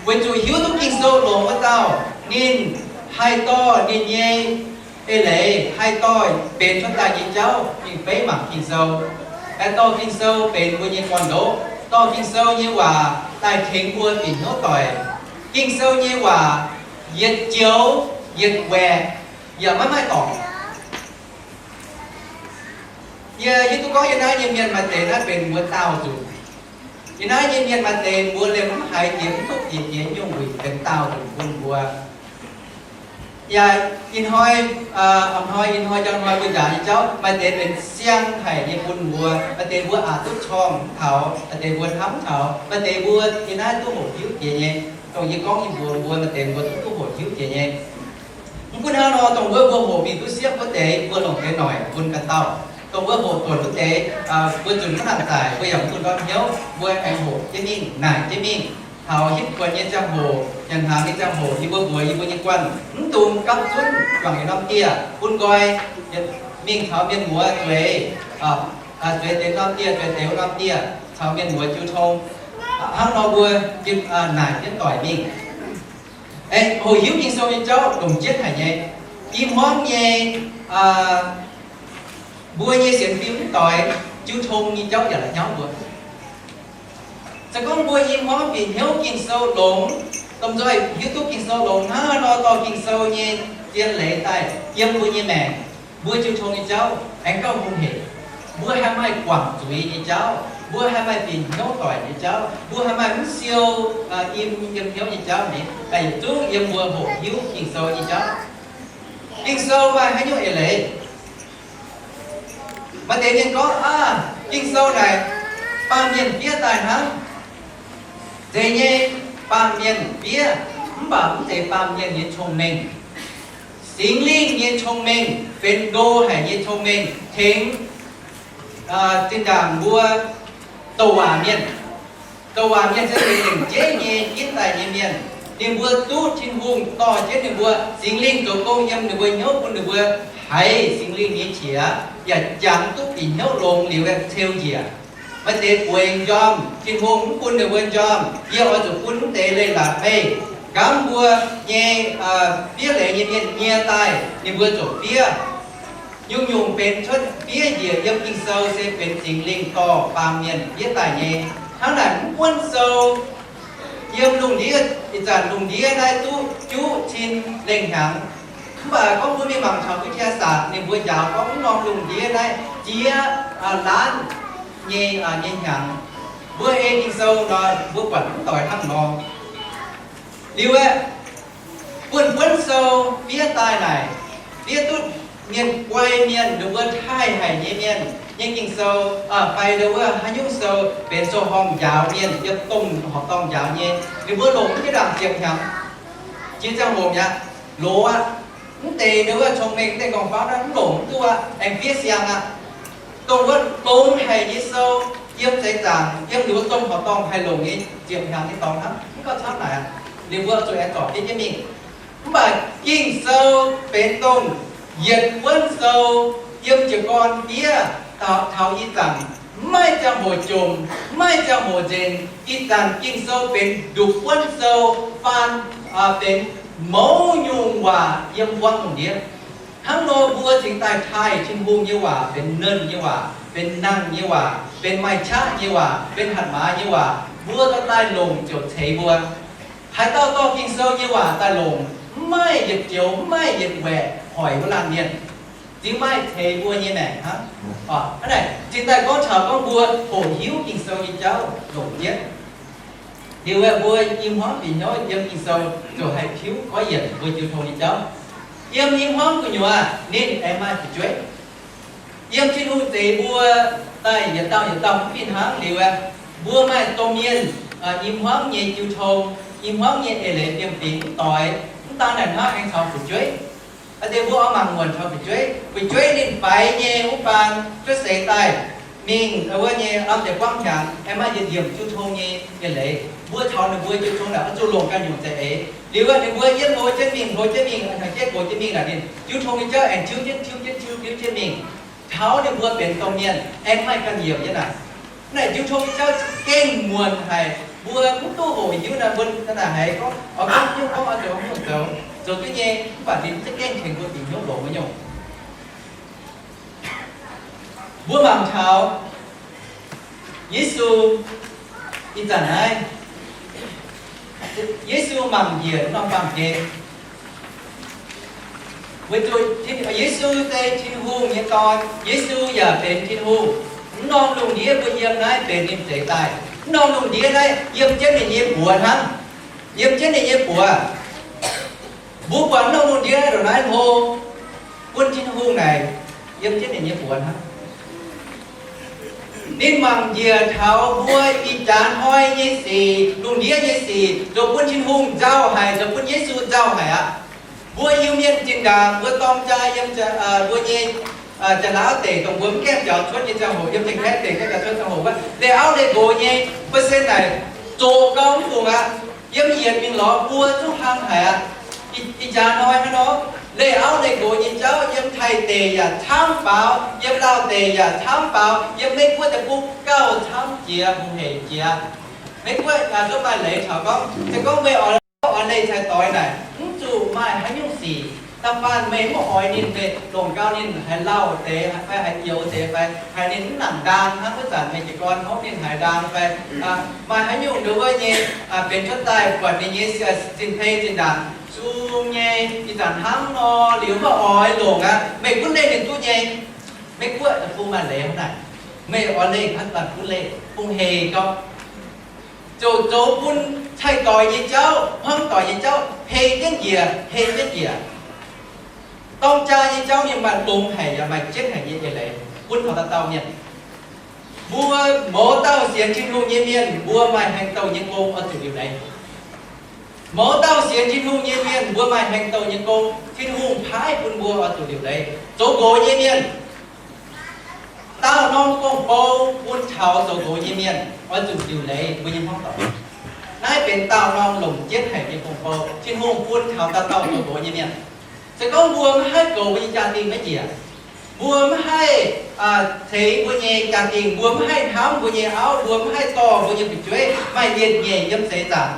Weic zuqc hiuv duqv Ging-Sou longx wuov dauh, ninh haih dorh ninh nyei eix leiz, haih dorh benx cuotv daaih nyei jauv mingh beiv mangc Ging-Sou. Haih dorh Ging-Sou benx mbuo nyei gorn-ndoqv, dorh Ging-Sou nyei waac daaih tengx mbuo bieqc hnyouv doic. Ging-Sou nyei waac yietc joux yietc waeqc yaac maiv maaih dorngc. Yie hiuv duqv gorngv yie naaiv nyei mienh maaih deix naaiv benx mbuo daauh nzunc. Yie naaiv nyei mienh maaih deix mbuo liemh mv haiz jiex, mv duqv jiex nyei nyungc wuic benx daauh nzunc bun mbuo. Yaac ih hnoi, ih hnoi, ih hnoi njang hnoi mbuo njaaux nyei jauv, maaih deix benx siang haic nyei bun mbuo. Maaih deix mbuo aqc duqv corngh mv taux, maaih deix mbuo hnamv mv taux, maaih deix mbuo yie naaiv duqv hoqc hiuv jiex nyei. Dongh yie gorngv yie mbuox mbuo, maaih deix mbuo duqv, duqv hoqc hiuv jiex nyei. Mv gunv hnangv nor, dongh wuov mbuo hoqc mingh duqv siepv wuov deix, mbuo longc deix noic bun ganh dauh. Dongh wuov hoqc duonc wuov deix, mbuo zunc maiv nangc zaaic, mbuo yaac mv zuqc ndortv hnyouv, mbuo aengx hoqc jienv mingh, naaic jienv mingh. Taux hitv kuonx nyei ziangh hoc, nyanc hnaangx nyei ziangh hoc, yie mbuo mbuox yie mbuo nyei guanh, mv dungx gapv zunv juangc yietc norm dieh bun nqoi, mingh taux mienh muoz zueiz, zueiz deix norm dieh, zueiz deix wuov norm dieh, caux mienh muoz jiu tong. Hnangv nor mbuo naaic jienv doic mingh. Hoqc hiuv Ging-Sou nyei jauv longc jienv haic nyei. I hmuangv nyei, mbuo nyei sienx fim mv doix, jiu tong nyei jauv yaac la'nyauv mbuo. Se gorngv mbuo i hmuangv bieqc hnyouv Ging-Sou longx, domh nzoih hiuv duqv Ging-Sou longx hnangv nor, dorh Ging-Sou nyei zien leiz daaih yiem mbuo nyei maengc, mbuo jiu tong nyei jauv aengx gauh hungh hec. Mbuo haih maaih guangc zuiz nyei jauv, mbuo haih maaih bieqc hnyouv doic nyei jauv, mbuo haih maaih mv siou, im, yiem hnyouv nyei jauv nyei, yietc zungv yiem mbuo hoqc hiuv Ging-Sou nyei jauv. Ging-Sou maaih haaix nyungc eix leiz? Maaih deix mienh gorngv, aav, Ging-Sou naaic baamh mienh fiev daaih hnangv. Zeiz nyei, baamh mienh fiev, mv baac mv zeiz baamh mienh nyei cong-mengh. Singx Lingh nyei cong-mengh benx go haic nyei cong-mengh tengx zinh ndaangc mbuo douc waac mienh. Douc waac mienh se benx lengc jeiv nyei ginv daaih nyei mienh. Ninh mbuo duqv Tin-Hungh dorh jienv ninh mbuo, Singx Lingh zoux gong yiem ninh mbuo hnyouv bun ninh mbuo haiz Singx Lingh nyei qiex, yaac jangx duqv bieqc hnyouv longx liuz ceu njiec. Maaih deix bueix m'njormh, Tin-Hungh mv bun ninh mbuo m'njormh, yie oix zuqc bun mv deix leiz-latc meih. Nqamv mbuo nyei fiev leiz nyei mienh nyie daaih ninh mbuo ziouc fiev. Nyungc-nyungc benx cuotv fiev njiec yiem Ging-Sou se benx Singx Lingh dorh baamh mienh fiev daaih nyei. Hnangv naaic mv buonv sou, yiem lungh ndiev, ih zanc lungh ndiev naaiv duqv juqv cin lengh hnyangx. Mv baac gorngv mbuo mingh mangc taux วิทยาศาสตร์ ninh mbuo njaaux gorngv mv norm lungh ndiev naaiv ziex laanv nyei, nyei hnyangx. Mbuo ei Ging-Sou nor, mbuo buatc mv doix hnangv nor. Liuz aeqv, buonv-buonv sou fiev daaih naaic, fiev duqv mienh guai mienh, ninh mbuo taaih haic nyei mienh nyei Ging-Sou, fai ndo wuov haaix nyungc sou benx sou-horngh njaaux mienh, yiem domh horqc dorngh njaaux nyei, ninh mbuo longc mv jienv ndaangc ziepc hnyangx, jiex ziangh hoc mi'aqv, loz aqv. Mv deix ndo wuov cong-mengh, mv deix nqorngv-famv naaiv mv longc mv duqv aqv, aengx fiev siang aqv. Dongh wuov longx haic nyei sou, yiem seix zaangc, yiem ninh mbuo domh horqc dorngh haih longc nyei ziepc hnyangx nyei dorngx hnangv, mv gauh camv naaic aqv. Ninh mbuo zuqc aengx zorc fiev jienv mingh. Mv baac Ging-Sou benx dongh yietc buonv sou yiem jiez gorn fiev, taux ih zanc maiv ziangh hoc jomc, maiv ziangh hoc nzenc. Ih zanc Ging-Sou benx nduqc buonv sou faan, benx mouz nyungc waac yiem buangv lungh ndiev. Hnangv nor mbuo cingx daaih taaih Tin-Hungh nyei waac benx nernh nyei waac, benx nangh nyei waac, benx maaih qaqv nyei waac, benx hatc maaz nyei waac, mbuo gauh daaih longc ziouc ceix mbuo. Haaix dauh dorh Ging-Sou nyei waac daaih longc, mv maaih yietc joux, mv maaih yietc waeqc hoic wuov laanh mienh, zingx maaih ceix mbuo nyei maengc hnangv. Hnangv naaic cingx daaih gorngv taux gorngv mbuo hoqc hiuv Ging-Sou nyei jauv longc jienv. Liuz aeqv, mbuo i hmuangv bieqc hnyouv yiem Ging-Sou ziouc haih tiuv goiv yienc mbuo jiu tong nyei jauv. Yiem i hmuangv gu'nyuoz ninh aengx maaih fu'jueiv. Yiem Tin-Hungh zeix mbuo daaih yietc dauh yietc dauh mv fih hnangv liuz aeqv, mbuo maaih domh mienh i hmuangv nyei jiu tong, i hmuangv nyei eix leiz fiem-fingx mv doix. Mv daan naaic hnangv, aengx caux fu'jueiv. Aa deix mbuo oix mangc muonc taux fu'jueiv. Fu'jueiv ninh faix nyei wuov baan cuotv seix daaih mingh wuov nyei lamh deix buangv hnyangx, aengx maaih yietc nyiemc jiu tong nyei yietc leiz. Mbuo taux ninh mbuo jiu tong naaic oix zuqc longc ganh nyungc za'eix. Liuz ninh mbuo yietv hlo jienv mingh, hlo jienv mingh, hnyangx-jeiv gox jienv mingh naaic, ninh jiu tong nyei jauv aengx tiuv jienv, tiuv jienv, tiuv, tiuv jienv mingh. Taux ninh mbuo benx domh mienh aengx maaih ganh nyiemc nyei naaic. Naaic jiu tong nyei jauv za'gengh muonc haic. Mbuo mv duqv hoqc hiuv naaic, mbuo naaic haiz gorngv, oix gorngv nyungc gorngv oix zoux nyungc zoux, zoux duqv nyei, mv baac ninh za'gengh tengx mbuo bieqc hnyouv longx nyungc. Mbuo mangc taux Yesu ih zanc naaiv, Yesu mangc njiec norm baamh gen. Weic zuqc Yesu se Tin-Hungh nyei Dorn, Yesu yaac benx Tin-Hungh. Mv norm lungh ndiev mbuo yiem naaiv benx ninh zeix daaih. Mv norm lungh ndiev naaiv yiem jienv ninh nyei buoz hnangv. Yiem jienv ninh nyei buoz. Mbuo buatc mv norm lungh ndiev naaiv ndongc naaiv hlo, bun Tin-Hungh naaic yiem jienv ninh nyei buoz hnangv. Ninh mangc njiec taux mbuo ih jaax hnoi nyei sic, lungh ndiev nyei sic, zoux bun Tin-Hungh nzauh haic, zoux bun Yesu nzauh haic aqv. Mbuo Iu-Mienh zinh ndaangc mbuo dorng jaa yiem mbuo nyei jaax-naauv deic, dongh mbuo mv gaengh biaux cuotv nyei ziangh hoc, yiem Janx-Kaeqv deic gaengh biaux cuotv ziangh hoc wuov, leih auv leih nqox nyei percent naaic zoqc gau mv fungc aqv. Yiem yietc mingh lorz buo zungv hlang haic aqv. Ih jaax hnoi hnangv nor, leih auv leih nqox nyei jauv yiem Taiv deic yaac camv faaux, yiem Laauv deic yaac camv faaux, yiem Meiv Guoqv deic-bung gauh camv jiex, hungh heic jiex. Meiv Guoqv yaac zuqc maaih leiz taux gorngv, se gorngv meih oix, oix leih cai doix naaic, mv zuqc maaih haaix nyungc sic. Da'faanh meih mv oix ninh, meih longc gau ninh haaix lauh deix fai haaix youz deix fai haiz ninh mv nangc ndaang hnangv wuov zanc meih jiez gorn hopv ninh haaix ndaang fai maaih haaix nyungc nduov wuov nyei benx cuotv daaih buatc ninh nyei sin-pei zinh ndaangc Sung nyei, ih zanc hnangv nor liuz mv oix longc aqv. Meih gunv leih ninh duqv nyei. Meiv Guoqv deic-bung maaih leiz hnangv naaic. Meih oix leih hnangv daaih gunv leih, bung heix gauh ziouc zoux bun cai-doic nyei jauv, hmuangv doic nyei jauv hei jienv njiec, hei jienv njiec. Dorng jaa nyei jauv ninh maaih longx haic yaac maaih jienv haic nyei eix leiz bun taux dauh dauh mienh. Mbuo mouz dauh sienx Tin-Hungh nyei mienh, mbuo maaih hengx douh nyei gong oix zuqc liuc leiz. Mouz dauh sienx Tin-Hungh nyei mienh, mbuo maaih hengx douh nyei gong, Tin-Hungh paaiv bun mbuo oix zuqc liuc leiz. Zoux nqox nyei mienh, dauh norm gong-bou bun taux zoux nqox nyei mienh oix zuqc liuc leiz mbuo nyei hmuangv doic. Naaiv benx dauh norm longc jienv haic nyei gong-bou, Tin-Hungh bun taux dauh dauh zoux nqox nyei mienh. Se gorngv mbuo maiv haih goux mbuo nyei jaa-dingh maiv njiec, mbuo maiv haih ceix mbuo nyei jaa-dingh, mbuo maiv haih hnamv mbuo nyei auv, mbuo maiv haih dorh mbuo nyei fu'jueiv maaih yietc nyeic yiem seix zaangc,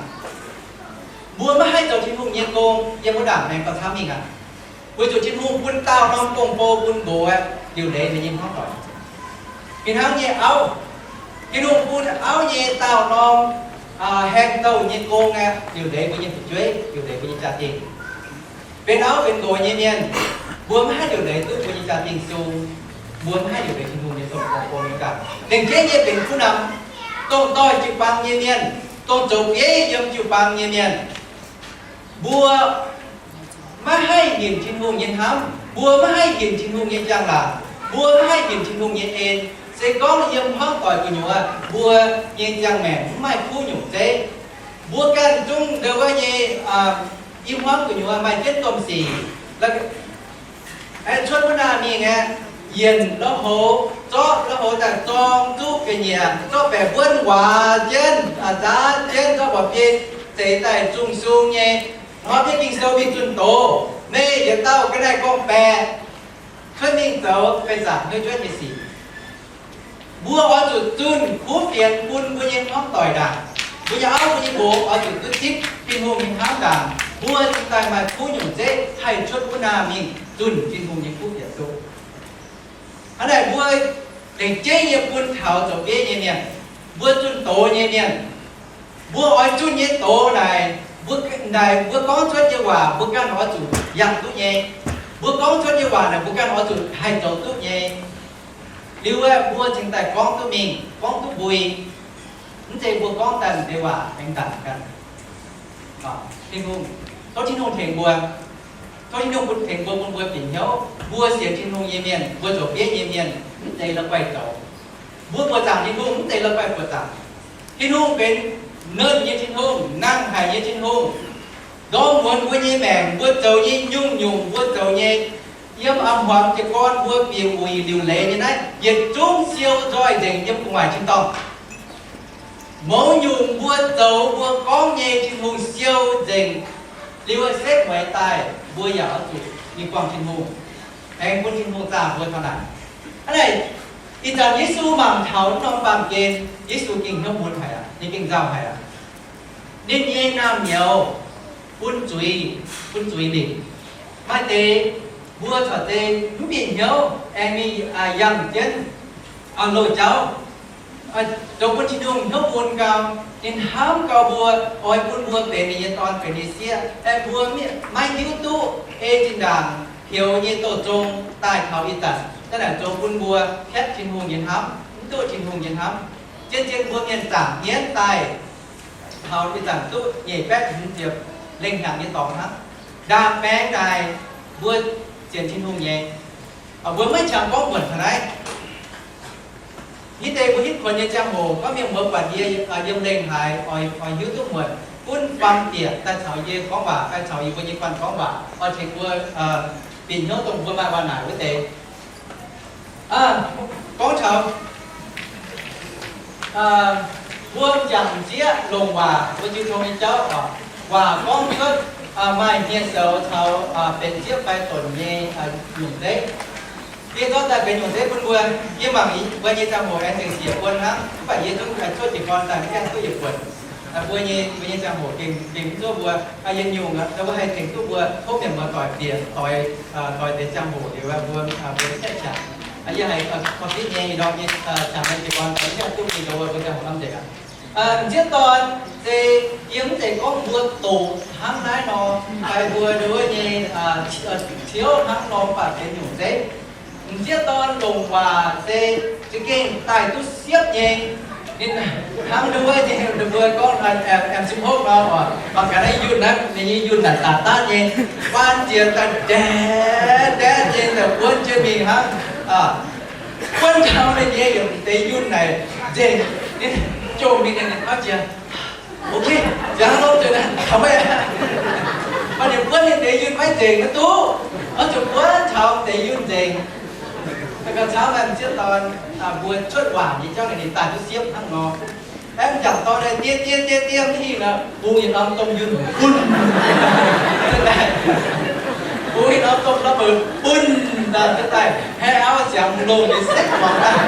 mbuo maiv haih zoux Tin-Hungh nyei gong, yiem wuov ndaangc maengx gauh camv mingh aqv. Weic zuqc Tin-Hungh bun dauh norm gong-bou bun nqox aeqv, liuc leiz ninh nyei hmuangv doic. Fih hnangv nyei auv, Tin-Hungh bun auv nyei dauh norm haengh douh nyei gong aeqv, liuc leiz mbuo nyei fu'jueiv, liuc leiz mbuo nyei jaa-dingh. Benx auv benx nqox nyei mienh, mbuo maiv haih liuc leiz duqv mbuo nyei jaa-dingh sung, mbuo maiv haih liuc leiz Tin-Hungh nyei domh gong-bou nyei ganh. Lengc jeiv nyei benx kuv nam, dongh doix jiu-baang nyei mienh, dongh zoux bieiv yiem jiu-baang nyei mienh, mbuo maiv haih hinc Tin-Hungh nyei hnamv, mbuo maiv haih hinc Tin-Hungh nyei njang-laangc, mbuo maiv haih hinc Tin-Hungh nyei en. Se gorngv yiem hmuangv doic gu'nyuoz mbuo nyei ziangh maengc mv maaih kuv nyungc zeiv, mbuo ganh zungv ndau wuov nyei i hmuangv gu'nyuoz maaih jienv domh sic, aengx cuotv wuov nqaang mingh aeqv, yienc la'houv, zorqv la'houv daaih zorng zuqv ga'nyiec, zorqv baeqc mbuonv waac jienv, zaav jienv, zorqv mba'biei zeix daaih zungh sung nyei, hnoi bieqv Ging-Sou mingh zunh doz, meih yietc dauh ga'naaiv gorngv-baeqc, cuotv mingh zoux fei zaangc nyei juov nyei sic. Mbuo oix zuqc zunh kuv fienx bun mbuo nyei hmuangv doic ndaangc. Mbuo nyei auv mbuo nyei nqox oix zuqc duqv zipv Tin-Hungh nyei hnamv ndaangc, mbuo cingx daaih maaih kuv nyungc zeiv haih cuotv wuov nqaang mingh zunh Tin-Hungh nyei kuv fienx duqv. Hnangv naaic mbuo lengc jeiv nyei bun taux zoux bieiv nyei mienh, mbuo zunh doz nyei mienh, mbuo oix zunh nyei doz naaic, mbuo, naaic mbuo gorngv cuotv nyei waac mbuo ganh oix zuqc yangh duqv nyei. Mbuo gorngv cuotv nyei waac naaic mbuo ganh oix zuqc haih zoux duqv nyei. Liuz aeqv, mbuo cingx daaih gorngv duqv mingh, gorngv duqv mbui, mv zeiz mbuo gorngv daaih deix waac aengx ndaangc ganh. Tin-Hungh, tov Tin-Hungh tengx mbuo, tov Tin-Hungh bun tengx mbuo, bun mbuo bieqc hnyouv. Mbuo sienx Tin-Hungh nyei mienh, mbuo zoux bieiv nyei mienh, mv zeiz la'guaih zoux. Mbuo buoqc zaangc Tin-Hungh, mv zeiz la'guaih buoqc zaangc. Tin-Hungh benx nernh nyei Tin-Hungh, nangh haic nyei Tin-Hungh. Ndorm muonz mbuo nyei maengc, mbuo zoux nyei nyungc-nyungc, mbuo zoux nyei yiem a'hmuangx jiez gorn mbuo bieqc wuic liuc leiz nyei naaiv, yietc zungv siou nzoih nzengc yiem gu'nguaaic tin-dorngh. Mouz nyungc mbuo zoux mbuo gorngv nyei, Tin-Hungh siou nzengc. Liuz setv mueiz daaih mbuo yaac oix zuqc mingh buangh Tin-Hungh, aengx bun Tin-Hungh zaah mbuo taux naaic. Hnangv naaic, ih zanc Yesu mangc taux norm baamh gen, Yesu gengh hnyouv mun haic aqv, ninh gengh nzauh haic aqv. Ninh nyei naamh nyouz bun zuiz, bun zuiz lingc. Maaih deix mbuo corc deix mv bieqc hnyouv aengx mingh yangh jienv loz-jauv, zoux bun Tin-Hungh hnyouv mun gau. Ninh hnamv gau mbuo, oix bun mbuo benx ninh nyei dorn, benx ninh sieqv, aeqv, mbuo maiv hiuv duqv ei zinh ndaangc heux nyei douz zong daaih taux ih zanc. Hnangv naaic zoux bun mbuo hietv Tin-Hungh nyei hnamv, mv duqv Tin-Hungh nyei hnamv. Zien-zien mbuo mienh zaangc mienv daaih taux ih zanc duqv nyeic baeqv hmz ziepc lengh hnyangx nyei dorngx hnangv. Ndaangc baengx naaic mbuo sienx Tin-Hungh nyei, mbuo maiv qangx gorngv muonc taux naaiv. Hitv deix mbuo hitv kuonx nyei ziangh hoc, gorngv mienh muoz buatc yie yiem lengh haaix, oix hiuv duqv muonc, gunv baamh bieqc daaih caux yie gorngv waac, daaih caux yie mbuo nyei guanh gorngv waac, oix tengx mbuo bieqc hnyouv dongh mbuo maaih waac-naaic wuov deix. Gorngv taux mbuo m'jangc m'sieqv longc waac, mbuo jiu tong nyei jauv oc, waac gorngv cuotv maaih hmien soux taux benx sieqv fai donx nyei nyungc zeiv. Yie zorqv daaih benx nyungc zeiv bun mbuo. Yie mangc mbuo nyei ziangh hoc aengx zengc siec buon hnangv, mv baac yie zungv cuotv jiez gorn daaih mv gaengh duqv yietc buonc. Mbuo nyei, mbuo nyei ziangh hoc gengh, gengh mv zuov mbuo. Yietc nyungc mbuo haih tengx duqv mbuo tov mienh muoz doic bieqc, doix, doix deix ziangh hoc liuz mbuo, mbuo caeqv qangx. Yie haiz korv-fiqv nyei, ih ndorm nyei qangx nyei jiez gorn mv gaengh duqv mingh ndoh mbuo ziangh hoc hnamv nzengc aqv. M'sieqv dorn se yiem mv zeiz gorngv mbuo doqc hnangv naaiv nor, fai mbuo nduov nyei ciouv hnangv nor, mv baac benx nyungc zeiv. M'sieqv dorn longc waac se za'gengh daaih duqv siepv nyei. Ninh hnangv nduov nyei, ninh mbuo gorngv aengx siepv hopv nor, mangc gaax naaiv yunh naaiv, ninh nyei yunh naaic daaih daatv nyei, baan ziec daaih ndaeqv ndaeqv nyei, daaih buonv jienv mingh hnangv, buonv taux ninh nyei yietc deix yunh naaic nzengc, ninh jomc mingh, ninh maiv jiex. Ok, ziangx lorqc, taux meih, mv baac ninh buonv ninh deix yunh maiv nzengc, maiv duqv, oix zuqc buonv taux deix yunh nzengc. Gauh camv, m'sieqv dorn mbuo cuotv waac nyei jauv ninh daaih duqv siepv hnangv nor. Aengx m'jangc dorn diev diev diev diev mv hingh nor, bungx yietc norm domh yunh bun, bungx yietc norm domh la'bouc bun, daaih haih auv ziangx longh nyei sekv muangx daaih.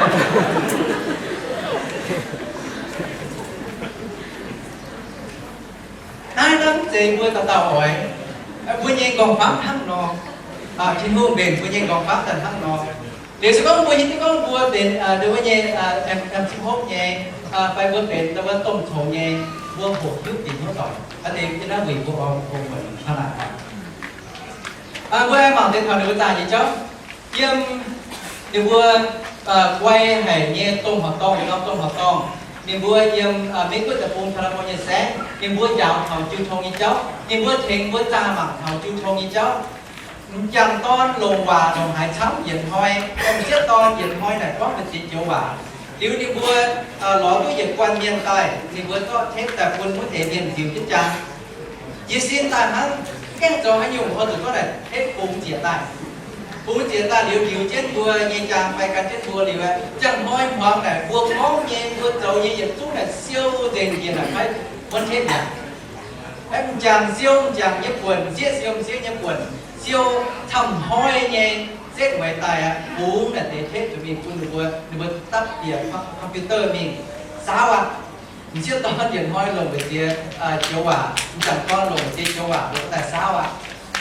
Naaiv mv zeiz mbuo dauh dauh oix. Mbuo nyei nqorngv-famv hnangv nor, Tin-Hungh mbenc mbuo nyei nqorngv-famv daaih hnangv nor. Liuz se gorngv mbuo hiuv duqv gorngv mbuo benx wuov nyei, m hopv nyei, fai mbuo benx wuov domh congx nyei, mbuo hoqc hiuv dingc hnyouv doic. Aa, deix yie naaiv wuic mbuo oix mbuo muonc hnangv naaic. Mbuo aengx mangc deix taux ninh mbuo zaah nyei jauv. Yiem ninh mbuo guai haic nyei domh horqc dorngh, norm domh horqc dorngh, ninh mbuo yiem Meiv-Guoqv deic-bung California nyei saengv, ninh mbuo njaaux taux jiu tong nyei jauv, ninh mbuo tengx mbuo zaah mangc taux jiu tong nyei jauv. M'jangc dorn longc waac longc haaix camv yietc hnoi, m'sieqv dorn yietc hnoi naaic gorngv mbu'ziex joux waac. Liuz ninh mbuo lorz duqv yietc guanh mienh daaih, ninh mbuo zorqv tape daaih bun wuov deix mienh nziux jienv jaa. Jiez sin daaih hnangv, mv gaengh zoux haaix nyungc, oix zuqc zorqv naaic tape bungx zieqc daaih. Bungx zieqc daaih liuz, liuz jienv mbuo nyei jaang fai gan jienv mbuo liuz, ziangh hnoi hmuangx naaic mbuo gorngv nyei, mbuo zoux nyei yietc zungv naaic siou nzengc njiec naaic fai wuonv tepv mi'aqv. M'jangc siou m'jangc nyei buonc, m'sieqv siou m'sieqv nyei buonc, siou camv hnoi nyei setv mueiz daaih aqv, bungx naaic deix tape zuqc mingh bun ninh mbuo, ninh mbuo dapv bieqc computer mingh saauv aqv. M'sieqv dorn yietc hnoi longc mbu'ziex joux waac, m'jangc dorn longc mbu'ziex joux waac, mbuo daaih saauv aqv.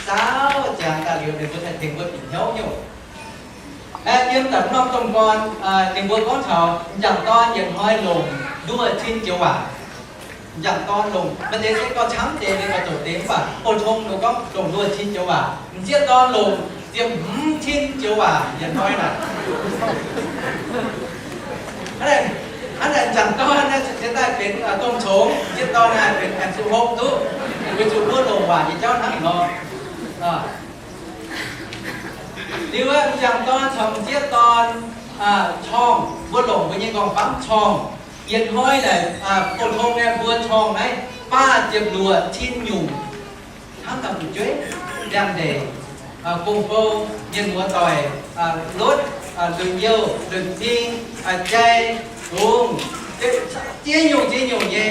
Saauv ziangx daaih liuz, ninh mbuo haih tengx mbuo bieqc hnyouv nyouh. Yiem da'norm domh gorn, ninh mbuo gorngv taux m'jangc dorn yietc hnoi longc nduoh cin joux waac. M'jangc dorn longc, maaih deix se gauh camv deix, ninh gauh zoqc deix, mv baac pou-tong ninh gorngv longc nduoh cin joux waac. M'sieqv dorn longc ziepc hmz cin joux waac yietc hnoi naaic. Hnangv naaic m'jangc dorn naaiv cingx daaih benx domh congx, m'sieqv dorn naaiv benx aengx siou hopv duqv, weic zuqc mbuo longc waac nyei jauv hnangv nor. Liuz m'jangc dorn caux m'sieqv dorn corngh, mbuo longc mbuo nyei nqorngv-famv corngh. Yietc hnoi naaic, pou-tong nyei mbuo corngh naaiv faah ziepc luoqc cin nyungc, hnamv dangh fu'jueiv, liangx-ndeic, gong-bou, mienh muoz-doic, lotv, lueic youh, lueic m'zing, jai, longx, ziex nyungc ziex nyungc nyei,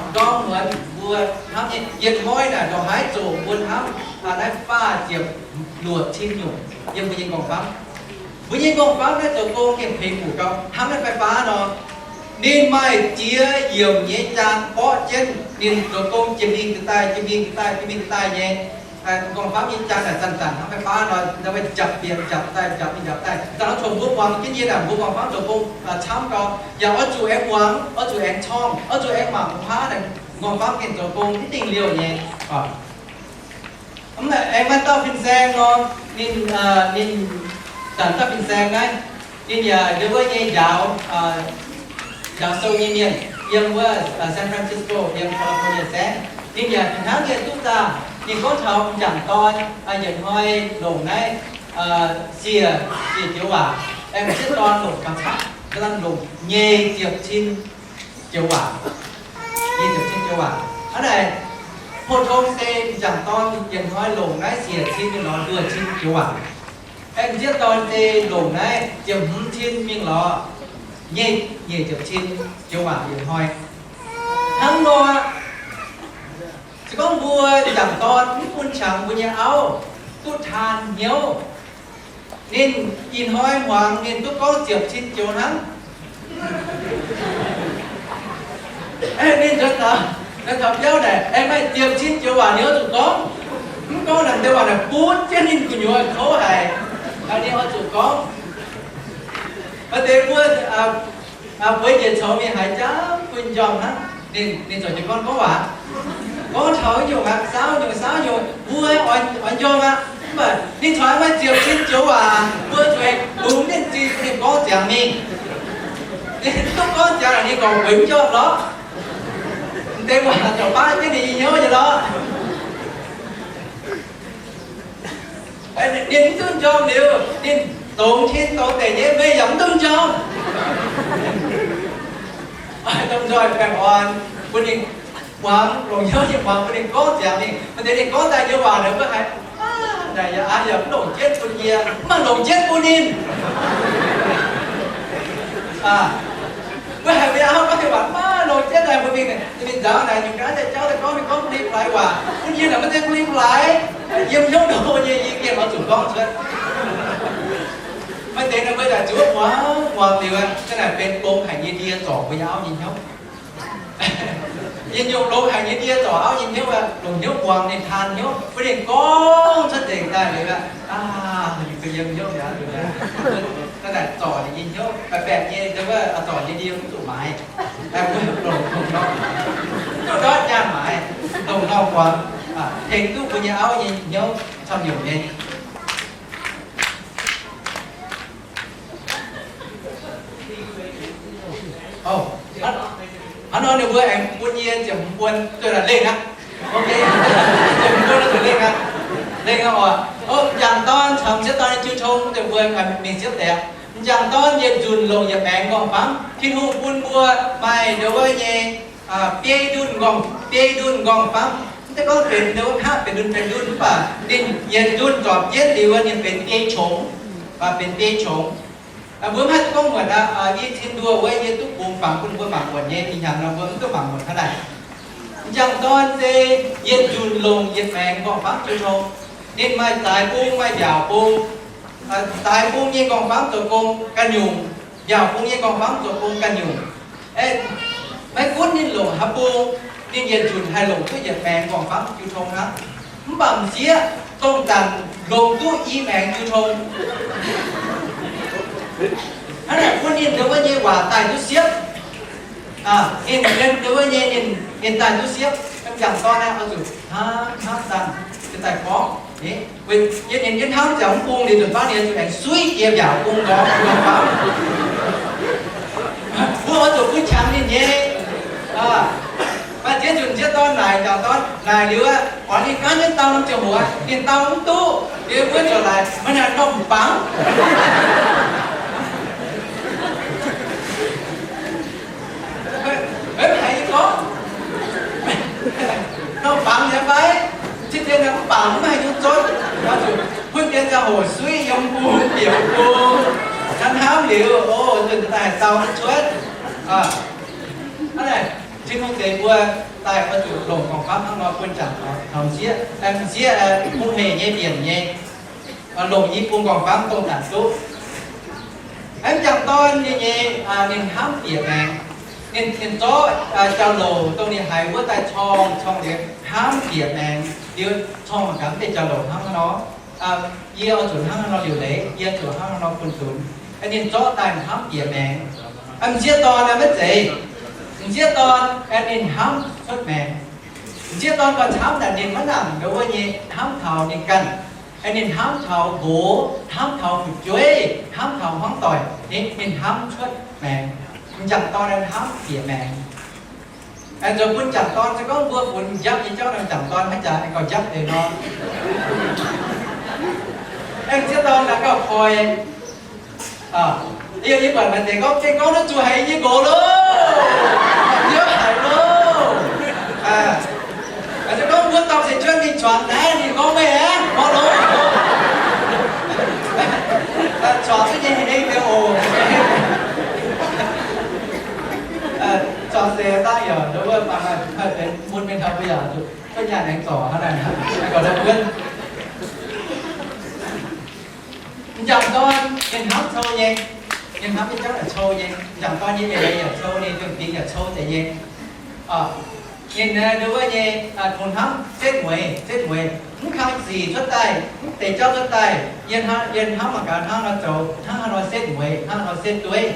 ndorm muonz mbuo hnamv nyei. Yietc hnoi naaic ndongc haaix zoqc mbuo hnamv naaiv faah ziepc luoqc cin nyungc yiem mbuo nyei nqorngv-famv. Mbuo nyei nqorngv-famv naaiv zoux gong gengh pengx guqc gau, hnangv naaiv faix-faa nor. Ninh maaih ziex yiemc nyei jaang borqv jienv. Ninh zoux gong jiex mingh jiex daaih, jiex mingh jiex daaih, jiex mingh jiex daaih nyei. Nqorngv-famv nyei jaang naaic zanc-zanc hnangv faix-faa nor, ninh mbuo njapc bieqc njapc daaih, njapc mingh njapc daaih. Zanc-zanc tongx mbuo muangx jienv nyei naaic, mbuo nqorngv-famv zoux gong camv gau. Yaac oix zuqc aengx muangx, oix zuqc aengx corngh, oix zuqc aengx mangc haav naaic nqorngv-famv gengh zoux gong mv dingh liouh nyei. Mv baac aengx maaih dauh fin-saeng nor, ninh, ninh zanc dauh fin-saeng naaiv, ninh yaac yiem wuov nyei njaaux, njaaux sou nyei mienh, yiem wuov San Francisco, yiem California saengv. Ninh yaac fih hnangv nyei duqv zaah. Ninh gorngv taux m'jangc dorn yietc hnoi longc naaiv siec, siec joux waac, m'sieqv dorn longc gauh camv, longc nyei ziepc cin joux waac. Nyei ziepc cin joux waac. Hnangv naaic, pou-tong se m'jangc dorn yietc hnoi longc naaiv siec cin mingh lorz nduoh cin joux waac. M'sieqv dorn se longc naaiv ziepc hmz cin mingh lorz nyei, nyei ziepc cin joux waac yietc hnoi. Hnangv nor, se gorngv mbuo m'jangc dorn mv bun qangx mbuo nyei auv duqv taan hnyouv, ninh ih hnoi hmuangx ninh duqv gorngv ziepc cin joux hnangv. Ninh nzuonx taux biauv naaic, aengx maaih ziepc cin joux waac ninh oix zuqc gorngv. Mv gorngv naaic, deix waac naaic butv jienv ninh gu'nyuoz kouv haic. Ninh oix zuqc gorngv. Maaih deix mbuo bueix njiec coux mingh haaix jauv bun njormh hnangv. Ninh, ninh ziouc jiez gorn gorngv waac, gorngv taux nyungc aqv, saauv nyungc, saauv nyungc, mbuo oix, oix njormh aqv. Mv baac ninh corc maaih ziepc cin joux waac, mbuo zuqc longx ninh zingh, ninh gorngv ziangx mingh. Ninh duqv gorngv ziangx, ninh gorngv mbuo mv njormh lorqc. M'deix waac ziouc baav jienv ninh nyei hnyouv nyei lorqc. Ninh mv duqv njormh liuz, ninh dongz cin dongz deic nyei, meih yaac mv duqv njormh. Domh nzoih baengh orn bun ninh muangx, longc hnyouv nyei muangx bun ninh gorngv ziangx mingh. Maaih deix ninh gorngv daaih nyei waac naaic mbuo haiz, aav, naaic yaac, aav, yaac mv longc jienv bun yie, mv baac longc jienv bun ninh. Mbuo haiz mbuo nyei auv gorngv nyei waac maiv longc jienv daaih bun mingh. Ninh nzaaux naaic nyungc gaax daaih jauv daaih gorngv, ninh gorngv bun ninh hlaaix waac, bun yie naaic maiv zeiz bun ninh hlaaix, yiem hnyouv ndoh nyei, yie gengh oix zuqc gorngv cuotv. Maaih deix naaic mbuo yaac zuqc muangx, muangx liuz, ga'naaiv benx gong haic nyei ndie zorc mbuo nyei auv nyei hnyouv. Yietc nyungc longx haic nyei ndie zorc auv nyei hnyouv, longc hnyouv muangx ninh taan hnyouv, bun ninh gorngv cuotv nzengc daaih liuz, aav, ninh yiem hnyouv liuz, ga'naaiv zorc ninh nyei hnyouv, baeqc baeqc nyei, zorc nyei ndie mv zuqc maaiz, longc, longc nor, duqv ndortv nyaanh maaiz, longc nor muangx, tengx duqv mbuo nyei auv nyei hnyouv camv nyungc nyei. Hnangv nor ninh mbuo aengx bun yie ziepc hmz buon zuqc lengh aqv. Ziepc hmz buon zuqc lengh aqv. Lengh aqv oc. M'jangc dorn caux m'sieqv dorn nyei jiu tong, mbuo mingh siepv deix aqv. M'jangc dorn yietc nzunc longc yietc maengx nqorngv-famv. Tin-Hungh bun mbuo maaih ndo wuov nyei biei ndunh nqorngv, biei ndunh nqorngv-famv. Mv zeiz gorngv benx ndo wuov haav benx ndunh benx ndunh, mv baac ninh yietc ndunh zorpc jienv liuz ninh benx biei qongx, benx biei qongx. Mbuo mv haih duqv gorngv muonc aqv. I cin nduoh wuov yie duqv bungx fangx bun mbuo mangc muonc nyei. Ih hnyangx nor mbuo mv duqv mangc muonc hnangv naaic. M'jangc dorn se yietc nzunc longc yietc maengx nqorngv-famv jiu tong. Ninh maaih zaaix bung maaih mbiaauc bung. Zaaix bung nyei nqorngv-famv zoux gong ganh nyungc, mbiaauc bung nyei nqorngv-famv zoux gong ganh nyungc. Maiv gunv ninh longc haaix bung, ninh yietc nzunc haih longc duqv yietc maengx nqorngv-famv jiu tong hnangv. Mv baac m'sieqv dongh zanc longc duqv i maengx jiu tong. Hnangv naaic bun ninh ndo wuov nyei waac daaih duqv siepv. Ninh yiem ndo wuov nyei ninh, ninh daaih duqv siepv. M'jangc dorn naaiv oix zuqc hnamv hnamv daaih, daaih gorngv, yie ninh yie hnamv ziangx mv bung liuz nzunc baav ninh zuqc aengx suiv jiex mbiaauc bung nqorngv nqorngv-famv. Mbuo oix zuqc bun qangx ninh nyei. Maaih ziex nzunc m'sieqv dorn naaic m'jangc dorn naaic liuz, oix ninh gaanv jienv dau norm ziangh hoc, ninh dau mv duqv. Liuz mbuo ziouc laaic, meih naaic norm bangc. Mv haiz yie gorngv, norm bangc nyei fai? Cin-dien mv bangc mv haih nyungc zotv. Bun dien ziangh hoc suiv yiem bung bieqc bung, hnamv hnamv liuz, o, nzunc daaih dau mv cuotv. Hnangv naaic, Tin-Hungh deix mbuo daaih oix zuqc longc nqorngv-famv hnangv nor bun m'jangc dorn taux m'sieqv, m'sieqv hungh hec nyei, mbienc nyei, longc i bung nqorngv-famv dongh zanc duqv. M'jangc dorn ninh nyei, ninh hnamv bieqc maengx. Ninh, ninh zorqv jauv-louc dongh ninh haiz wuov daaih corng, corng liuz hnamv bieqc maengx, liuz corng mangc gaax mv deix jauv-louc hnangv haaix nor. Yie oix zuqc hnangv haaix nor liuc leiz, yie zuqc hnangv haaix nor bun dunx. Ninh zorqv daaih hnamv bieqc maengx. M'sieqv dorn maiv zeiz. M'sieqv dorn ninh hnamv cuotv maengx. M'sieqv dorn gauh camv naaic ninh maiv nangc ndo wuov nyei hnamv taux ninh ganh. Ninh hnamv taux nqox, hnamv taux fu'jueiv, hnamv taux hmuangv doic, ninh hnamv cuotv maengx. M'jangc dorn hnamv bieqc maengx. Aengx zoux bun m'jangc dorn se gorngv mbuo funx njapv nyei jauv nor, m'jangc dorn haaix jaax aengx gauh njapv deix nor. Aengx m'sieqv dorn naaic gauh koi. Yie, yie buatc maaih deix gorngv, gengh gorngv duqv zuqc haiz yie nqox loh, yie haiz loh. Se gorngv mbuo dorh seix cuotv mingh juangc naaiv, ninh gorngv meih aeqv, gorngv loh. Juangc duqv nyei haic nengh deix oc. Juangc seix daaih yaac ndo wuov baac haih benx mun mienh taux mbuo yaac zuqc nyaanh aengx zorc hnangv naaic, gorx-youz wuonv. M'jangc dorn ninh hnamv cou nyei. Ninh hnamv nyei jauv yaac cou nyei. M'jangc dorn nyei eix leiz yaac cou nyei, fiem-fingx yaac cou deix nyei. Ninh ndo wuov nyei kungx hnamv setv mueiz, setv mueiz. Mv kang sic cuotv daaih, mv deix jauv cuotv daaih, yie hnamv, yie hnamv mangc gaax hnangv nor zoux, hnangv haaix nor setv mueiz, hnangv haaix nor setv dueiv.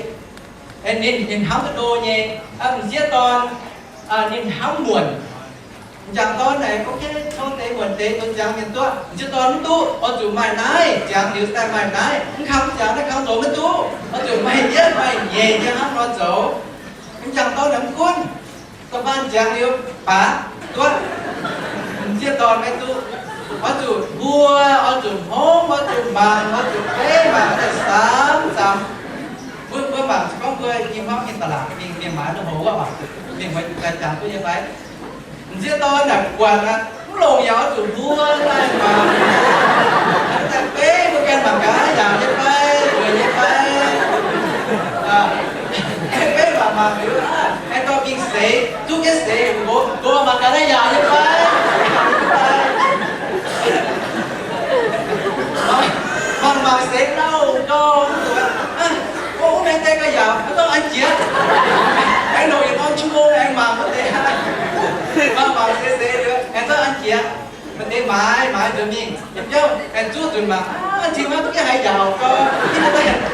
Ninh, ninh hnamv duqv ndo nyei. M'sieqv dorn ninh hnamv muonc. M'jangc dorn naaic, ok, tov deix muonc deix nzuonx ziangx mienh duqv. M'sieqv dorn mv duqv, oix zuqc maaih naaiv, ziangx liuz daaih maaih naaiv. Mv kang ziangx naaiv kang nzunc maiv duqv, oix zuqc maaih yietv maaih nyeic nyei hnangv nor zoux. M'jangc dorn naaic mv gunv, da'faanh ziangx liuz baac duqv, m'sieqv dorn maiv duqv. Oix zuqc mbuo, oix zuqc hngongv, oix zuqc mangc, oix zuqc beiv mangc, oix zuqc samx samx. Mbuo, mbuo mangc se gorngv mbuo i hmuangv mingh da'laatc mingh, mingh maaiz mv houc wuov, mingh mueiz jaax duqv nyei fai? M'sieqv dorn naaic buatc aqv, mv longc yaac oix zuqc mbuo daaih mangc. Daaih beiv mbuo ganh mangc gaax yaac nyei fai, weic nyei fai. Beiv mangc mangc liuz, aengx dorh mingh seix, duqv jienv seix, mbuo mangc gaax naaiv yaac nyei fai. Mangc mangc seix lauh gau, mbuo wuov maengx deix ga'yaauc, mv gorngv an jiex. Aengx longc yietc norm ชั่วโมง aengx mangc wuov deix. Mangc mangc seix seix liuz, aengx gorngv an jiex. Maaih deix maaiz maaiz nzuonx mingh, yiem biauv aengx zuov nzunc mangc, aa, an jiex maiv duqv jienv haaix yaauc gau. Yie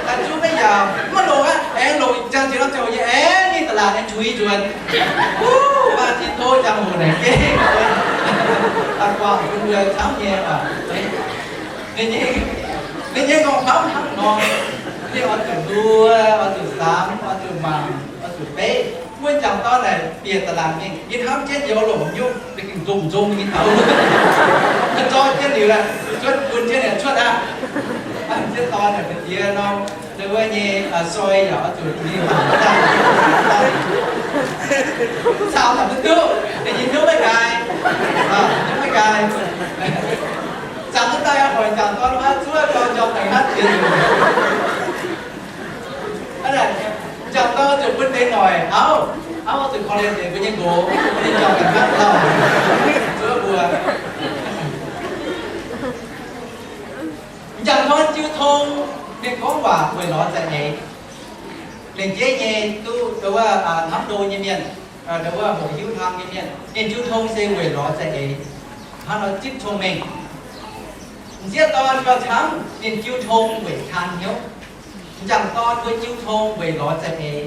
daaih zuov maiv yaauc, maiv longc aqv. Aengx longc ziangh jiex norm ziangh hoc nyei, aengx ninh da'laatc aengx tuix nzuonx. Wuov, baac tin tov ziangh hoc naaic gengh daaih guangc bun mbuo camv nyei oc. Ninh nyei, ninh nyei gorngv-famv hnangv nor, ninh oix zuqc nduov, oix zuqc samx, oix zuqc mangc, oix zuqc beiv. Wuov m'jangc dorn naaic bieqc da'laatc mingh, yie hnamv jienv youz longc nyungc, ninh gengh nzomc nzomc nyei taux, zorqv jienv liuz, cuotv bun jienv ninh cuotv aqv. M'sieqv dorn naaic mbu'ndiex norm ndau wuov nyei soi yaac oix zuqc mingh mangc daaih. Caux naaic mv duqv, ninh nyei hnyouv maiv nqaai, hnyouv maiv nqaai. Zanc duqv daaih hoic m'jangc dorn aqv, zuov dorn njormh daaih hnangv jiex. M'jangc dorn zuqc bun deix noic auv, auv zuqc korv-lienh deix mbuo nyei nqox, ninh njormh daaih hnangv lauh zuov mbuo. M'jangc dorn jiu tong, ninh gorngv waac weic lorz za'eix. Lengc jeiv nyei duqv ndau wuov hnamv ndo nyei mienh, ndau wuov hoqc hiuv hlang nyei mienh, ninh jiu tong se weic lorz za'eix. Hnangv nor zipv cong-mengh. M'sieqv dorn gauh camv, ninh jiu tong weic taan hnyouv. M'jangc dorn mbuo jiu tong weic lorz za'eix.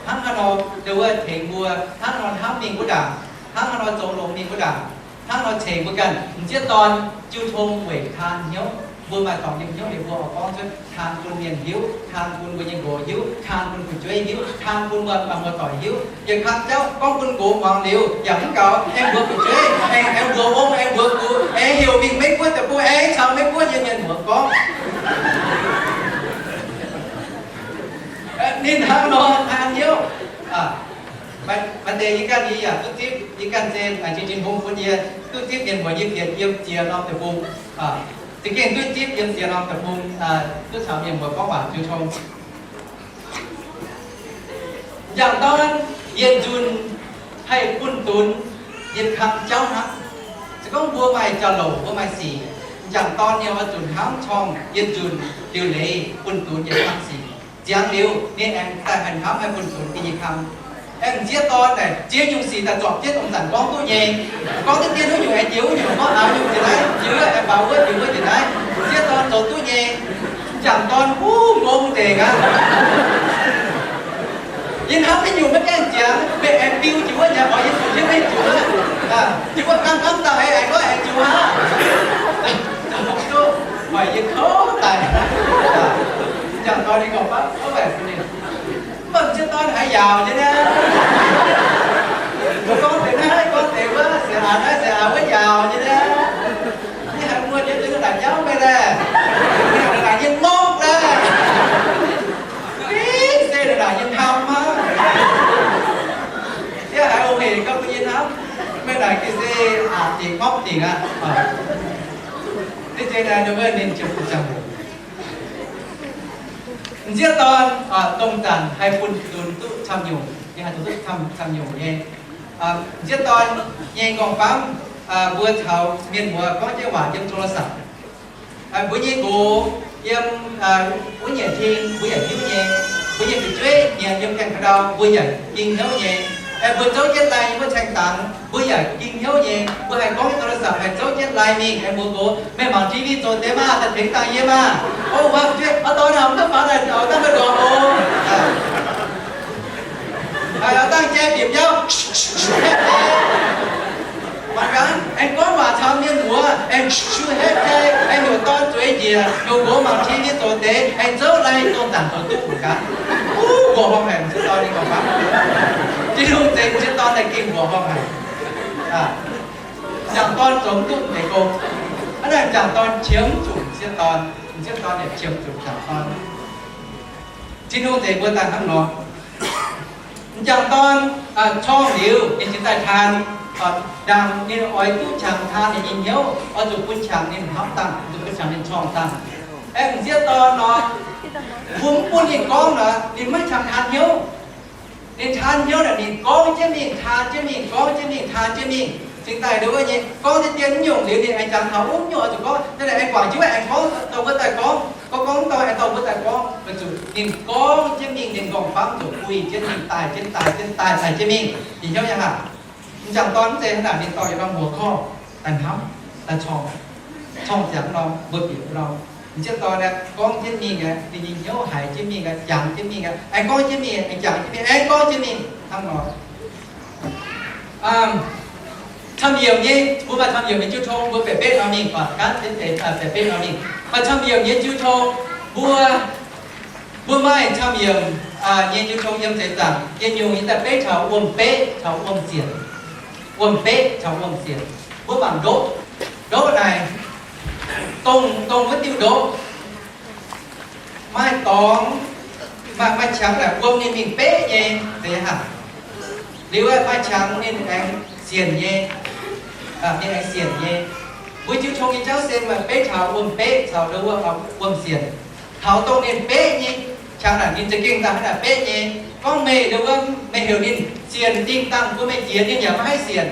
Hnangv haaix nor ndau wuov tengx mbuo, hnangv nor hnamv mingh wuov ndaangc, hnangv haaix nor zoux longx mingh wuov ndaangc, hnangv nor ceix mbuo ganh. M'sieqv dorn jiu tong weic taan hnyouv. Mbuo maaih dorngx nyei hnyouv liuz mbuo oix gorngv cuotv taan bun mienh hiuv, taan bun mbuo nyei nqox hiuv, taan bun fu'jueiv hiuv, taan bun mbuo maaih muoz-doic hiuv. Yietc kang jauv gorngv bun nqox muangx liuz yaac mv gaux, aengx mbuox fu'jueiv, aengx, aengx mbuox ong, aengx mbuox guv, aengx heuc mingh Meiv Guoqv deic-bung, aengx caux Meiv Guoqv nyei mienh muoz gorngv. Ninh hnangv nor taan hnyouv. Maaih deix yie ganh yie yaac duqv zipv, yie ganh se jing-jin hungh bun yie duqv zipv mienh muoz nyei fienx yiem ziex norm deic-bung. Za'gengh duqv zipv yiem ziex norm deic-bung, duqv caux mienh muoz gorngv waac jiu tong. M'jangc dorn yietc nzunc haih bunh dunx yietc kang jauv hnangv. Se gorngv mbuo maaih jauv-louc, mbuo maaih sic, m'jangc dorn ninh oix zuqc hnamv corng yietc nzunc liuc leiz bunh dunx yietc kang sic. Ziangx liuz ninh aengx daaih haih hnamv haih bunh dunx da'nyeic kang. Aengx m'sieqv dorn naaic ziex nyungc sic daaih zorpc jienv dongh zanc gorngv duqv nyei. Gorngv duqv dien wuov nyungc aengx jiex wuov nyungc, gorngv aax nyungc jiex naaiv, jiex wuov aengx faaux wuov, jiex wuov jiex naaiv. M'sieqv dorn zoux duqv nyei. M'jangc dorn huv ngom dengc aqv. Yie hnamv maiv nyungc maiv gaengh ziangx, mbenc aengx biu jiex wuov nyei, oix yie zuqc jienv maiv zuqc wuov. Jiex wuov hnamv hnamv daaih aengx gorngv aengx jiex wuov aqv. Zoux duqv, hoic yie kouv daic. M'jangc dorn ninh gorngv, mv baac m'sieqv dorn haiz yaauc nyei naaiv. Gorngv deix naaiv, gorngv deix wuov, seix aax naaiv, seix aax wuov yaauc nyei naaiv. Yie haiz muonh nyei zunc naaic jauv meih laeh, naaic nyei mopv laeh. Fingx se naaic nyei hnamv aqv. Yie haiz ong-hec gorngv bun yie hnamv, meih naaic gengh se aqc dingc mopv dingc aqv. Deix naaiv ninh ziouc bun ziangh hoc. M'sieqv dorn dongh zanc haih bunh dunx duqv camv nyungc, yie haiz duqv camv, camv nyungc nyei. M'sieqv dorn nyei nqorngv-famv, mbuo caux mienh muoz gorngv jienv waac yiem โทรศัพท์. Mbuo nyei nqox yiem wuov nyei ting mbuo yaac hiuv nyei. Mbuo nyei fu'jueiv nyanc yiem gaengh ka'ndau mbuo yaac ging hnyouv nyei. Mbuo zouv jienv lai yiem wuov caeng dangx mbuo yaac ging hnyouv nyei. Mbuo haih gorngv โทรศัพท์ haih zouv jienv lai mingh aengx mbuox nqox, meih mangc TV zoux deix maah, daaih tengx dangh yie maah. Gorngv wuov fu'jueiv, aa, dorn aac, mv daaih faaux daaih nzauc dangh oc. Dangh jai bieqc biauv, Mbuo mangc ti nyei zoux deix aengx zouv lai dongh zanc zoux duqv mangc gaax. Mbuoqc horngh haic m'sieqv dorn nyei gorngv-famv. Tin-Hungh zeix m'sieqv dorn daaih gengh mbuoqc horngh haic. M'jangc dorn zoux mv duqv deix gong. Hnangv naaic m'jangc dorn qiemx zuqc m'sieqv dorn, m'sieqv dorn yaac qiemx zuqc m'jangc dorn. Tin-Hungh zeix mbuo daaih hnangv nor. M'jangc dorn corng liuz, ninh cingx daaih taan, ndaangc ninh oix duqv qangx taan ninh nyei hnyouv, oix zuqc bun qangx ninh hnamv dangh, zuqc bun qangx ninh corng dangh. Aengx m'sieqv dorn nor, mbuo mv bun ninh gorngv nor, ninh maiv qangx taan hnyouv. Ninh taan hnyouv naaic, ninh gorngv jienv mingh, taan jienv mingh, gorngv jienv mingh, taan jienv mingh, cingx daaih nduov nyei gorngv deix dien mv nyungc liuz, ninh aengx jangx taux mv nyungc oix zuqc gorngv, aengx guangc jienv aengx gorngv, dorh mbuo daaih gorngv, gorngv gorngv dorh aengx dorh mbuo daaih gorngv, weic zuqc ninh gorngv jienv mingh, ninh nqorngv-famv zuqc buih jienv mingh, daaih jienv, daaih jienv, daaih, daaih jienv mingh. Ninh hnyouv nyei haac. M'jangc dorn mv zeiz hnangv naaic, ninh dorh yietc norm huoqv korv daaih hnamv, daaih corng, corng ziangx nor, mbuo bieqc nor. M'sieqv dorn aeqv, gorngv jienv mingh aeqv, ninh nyei hnyouv haiz jienv mingh aeqv, jangx jienv mingh aeqv, aengx gorngv jienv mingh, aengx jangx jienv mingh, aengx gorngv jienv mingh hnangv nor. Camv-yiemc nyei, mbuo maaih camv-yiemc nyei jiu tong, mbuo baeqc betv nor mingh, mv baac gaanv betv, baeqc betv nor mingh. Maaih camv-yiemc nyei jiu tong, mbuo, mbuo maaih camv-yiemc nyei jiu tong yiem seix zaangc, yietc nyungc yie daaih beiv taux wuom-beqv caux wuom-sienc. Wuom-beqv caux wuom-sienc. Mbuo mangc ndoqv, ndoqv naaic, dongh, dongh wuov diuh ndoqv maaih dorngx, maaih, maaih qangx naaic wuom ninh mingh beqv nyei, zeiz haac. Liuz maaih qangx ninh aengx sienc nyei, ninh aengx sienc nyei. Mbuo jiu tong nyei jauv se maaih beiv taux wuom-beqv caux wuom, wuom-sienc. Taux dongh ninh beqv nyei qangx naaic, ninh za'gengh daaih hnangv naaic beqv nyei. Gorngv meih nduov wuov, meih heuc ninh sienc dingh dangh bun meih jiex, ninh yaac maiv haih sienc.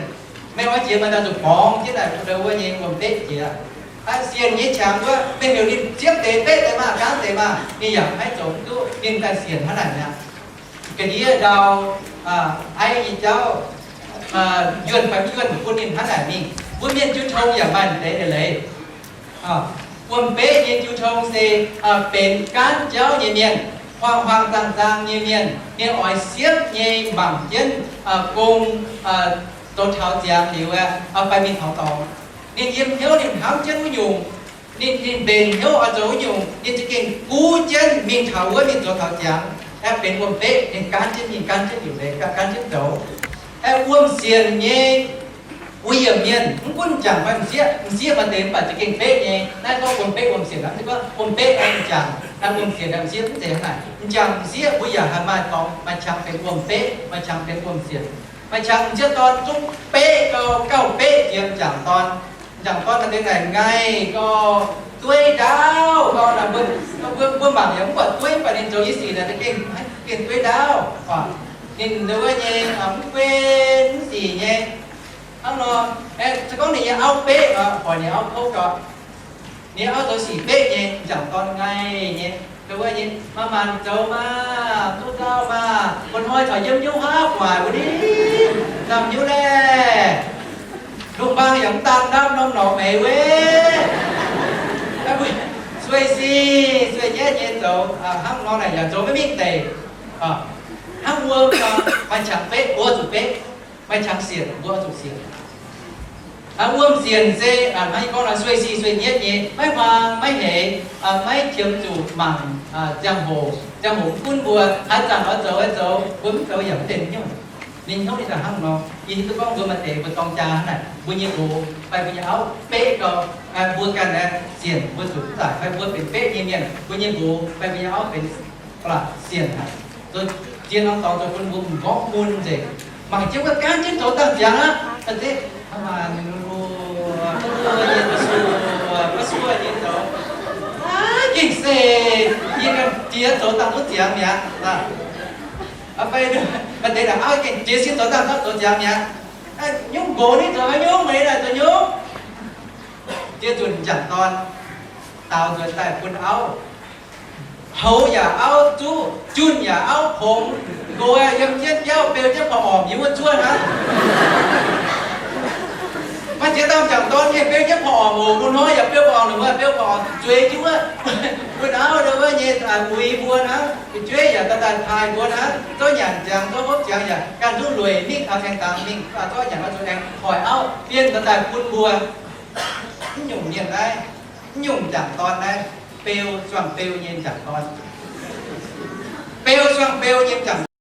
Meih oix jiex maaih daaih zuqc borngz jienv naaic nduov wuov nyei wuom-beqv jiex. Sienc nyei qangx wuov, meih heuc ninh ziepv deix beqv deix maah, gaanv deix maah, ninh yaac maiv zoux duqv, ninh daaih sienc hnangv naaic mi'aqv. Ga'ndiev ndau, aiv nyei jauv, yuonh fai mv yuonh bun ninh hnangv naaic mingh. Mbuo mienh jiu tong yaac maaih deix eix leiz. Wuom-beqv nyei jiu tong se benx gaanv jauv nyei mienh, huaang-huaang zaang-zaang nyei mienh, ninh oix siepv nyei mangc jienv gong, zoux taux ziangx liuz aeqv, fai mingh taux dorngx. Ninh yiem hnyouv ninh hnamv jienv wuov nyungc, ninh, ninh mbenc hnyouv oix zoux wuov nyungc, ninh za'gengh guv jienv mingh taux wuov, ninh zoux taux ziangx. Aeqv, benx wuom-beqv, ninh gaanv jienv mingh, gaanv jienv liuc leiz, gaanv jienv zoux. Aeqv, wuom-sienc nyei uix yiemc mienh, mv gunv m'jangc fai m'sieqv, m'sieqv maaih deix mv baac za'gengh beqv nyei. Naaiv gorngv wuom-beqv wuom-sienc, mv gunv wuom-beqv aeqv, m'jangc, wuom-sienc m'sieqv mv zeiz hnangv naaic. M'jangc m'sieqv mbuo yaac haih maaih dorngx, maaih qangx benx wuom-beqv, maaih qangx benx wuom-sienc. Maaih qangx m'sieqv dorn zungv beqv gau, gauh beqv jiex m'jangc dorn. M'jangc dorn maaih deix naaic ngaih gau, dueiv ndaauv gau naaic, mbuo, mbuo mangc yaac mv buatc dueiv, mv baac ninh zoux nyei sic naaic za'gengh, gengh dueiv ndaauv. Ninh nduov wuov nyei mv guei mv sic nyei. Hnangv nor, se gorngv ninh nyei auv beqv nor, hoic ninh auv kouv gau. Ninh auv zoux sic beqv nyei, m'jangc dorn ngaih nyei, nduov wuov nyei, Maanc-maanc zoux maah, duqv ndaauv maah, bun hnoi caux yiem hnyouv haav guaic wuov ni, nzamh hnyouv laeh. Lungh mbaang yaac mv daan ndapv norm norqc meix wuov. Sueih sic sueih nyetv nyei zoux hnangv nor naaic yaac zoux maiv mingh deic. Hnangv wuom, maaih qangx beqv mbuo zuqc beqv, maaih qangx sienc mbuo zuqc sienc. Wuom sienc se hnangv yie gorngv nor, sueih sic sueih nyetv nyei, maiv huaang maiv heix, maiv qiemx zuqc mangc ziangh hoc. Ziangh hoc mv gunv mbuo haaix zanc oix zoux oix zoux, mbuo mv zoux yaac mv benx nyungc. Ninh hnyouv ninh daaih hnangv nor. Yie hiuv duqv gorngv mbuo maaih deix mbuo dorng jaa hnangv naaic, mbuo nyei nqox fai mbuo nyei auv beqv gau, mbuo ganh aeqv, sienc mbuo zuqc mv zaaic fai mbuo benx beqv nyei mienh, mbuo nyei nqox fai mbuo nyei auv benx ba'laqc sienc haic. Zoux ziex norm dorngx zoux bun mbuo m'nqorngv mun nzengc. Mangc jienv wuov gaanv jienv zoux dangh ziangx aqv. Da'zeiv, hnangv maaih ninh mbuo, mbuo nyei mbuo suoh, mbuo suoh nyei zoux, gengh se yie ganh jiex zoux dangh duqv ziangx mi'aqv. Fai maaih deix naaic auv gengh jiex sin zoux dangh zoux ziangx mi'aqv. Nyungc nqox ninh zoux haaix nyungc, meih naaic zoux nyungc. Ziex nzunc m'jangc dorn daaux nzuonx daaih bun auv. Houx yaac auv zuqv, junh yaac auv pongx, nqox yiem jienv biauv beu jienv porv ormc yiem wuov zuov hnangv. Maaih ziex dauh m'jangc dorn nyei beu jienv porv ormc oc, bun hnoi yaac beu porv ormc, beu porv ormc zueiz jienv wuov, bun auv wuov nyei uix mbuo hnangv, fu'jueiv yaac daaih taaih mbuo hnangv, zorqv nyanc ziangx zorqv hopv ziangx yaac ganh duqv lueic mingh taux saeng-dangx mingh, zorqv nyanc oix zuqc aengx hoic auv bienh daaih bun mbuo. Mv nyungc mienh naaiv, mv nyungc m'jangc dorn naaiv. beu zuangx beu nyei m'jangc dorn. Beu zuangx beu nyei m'jangc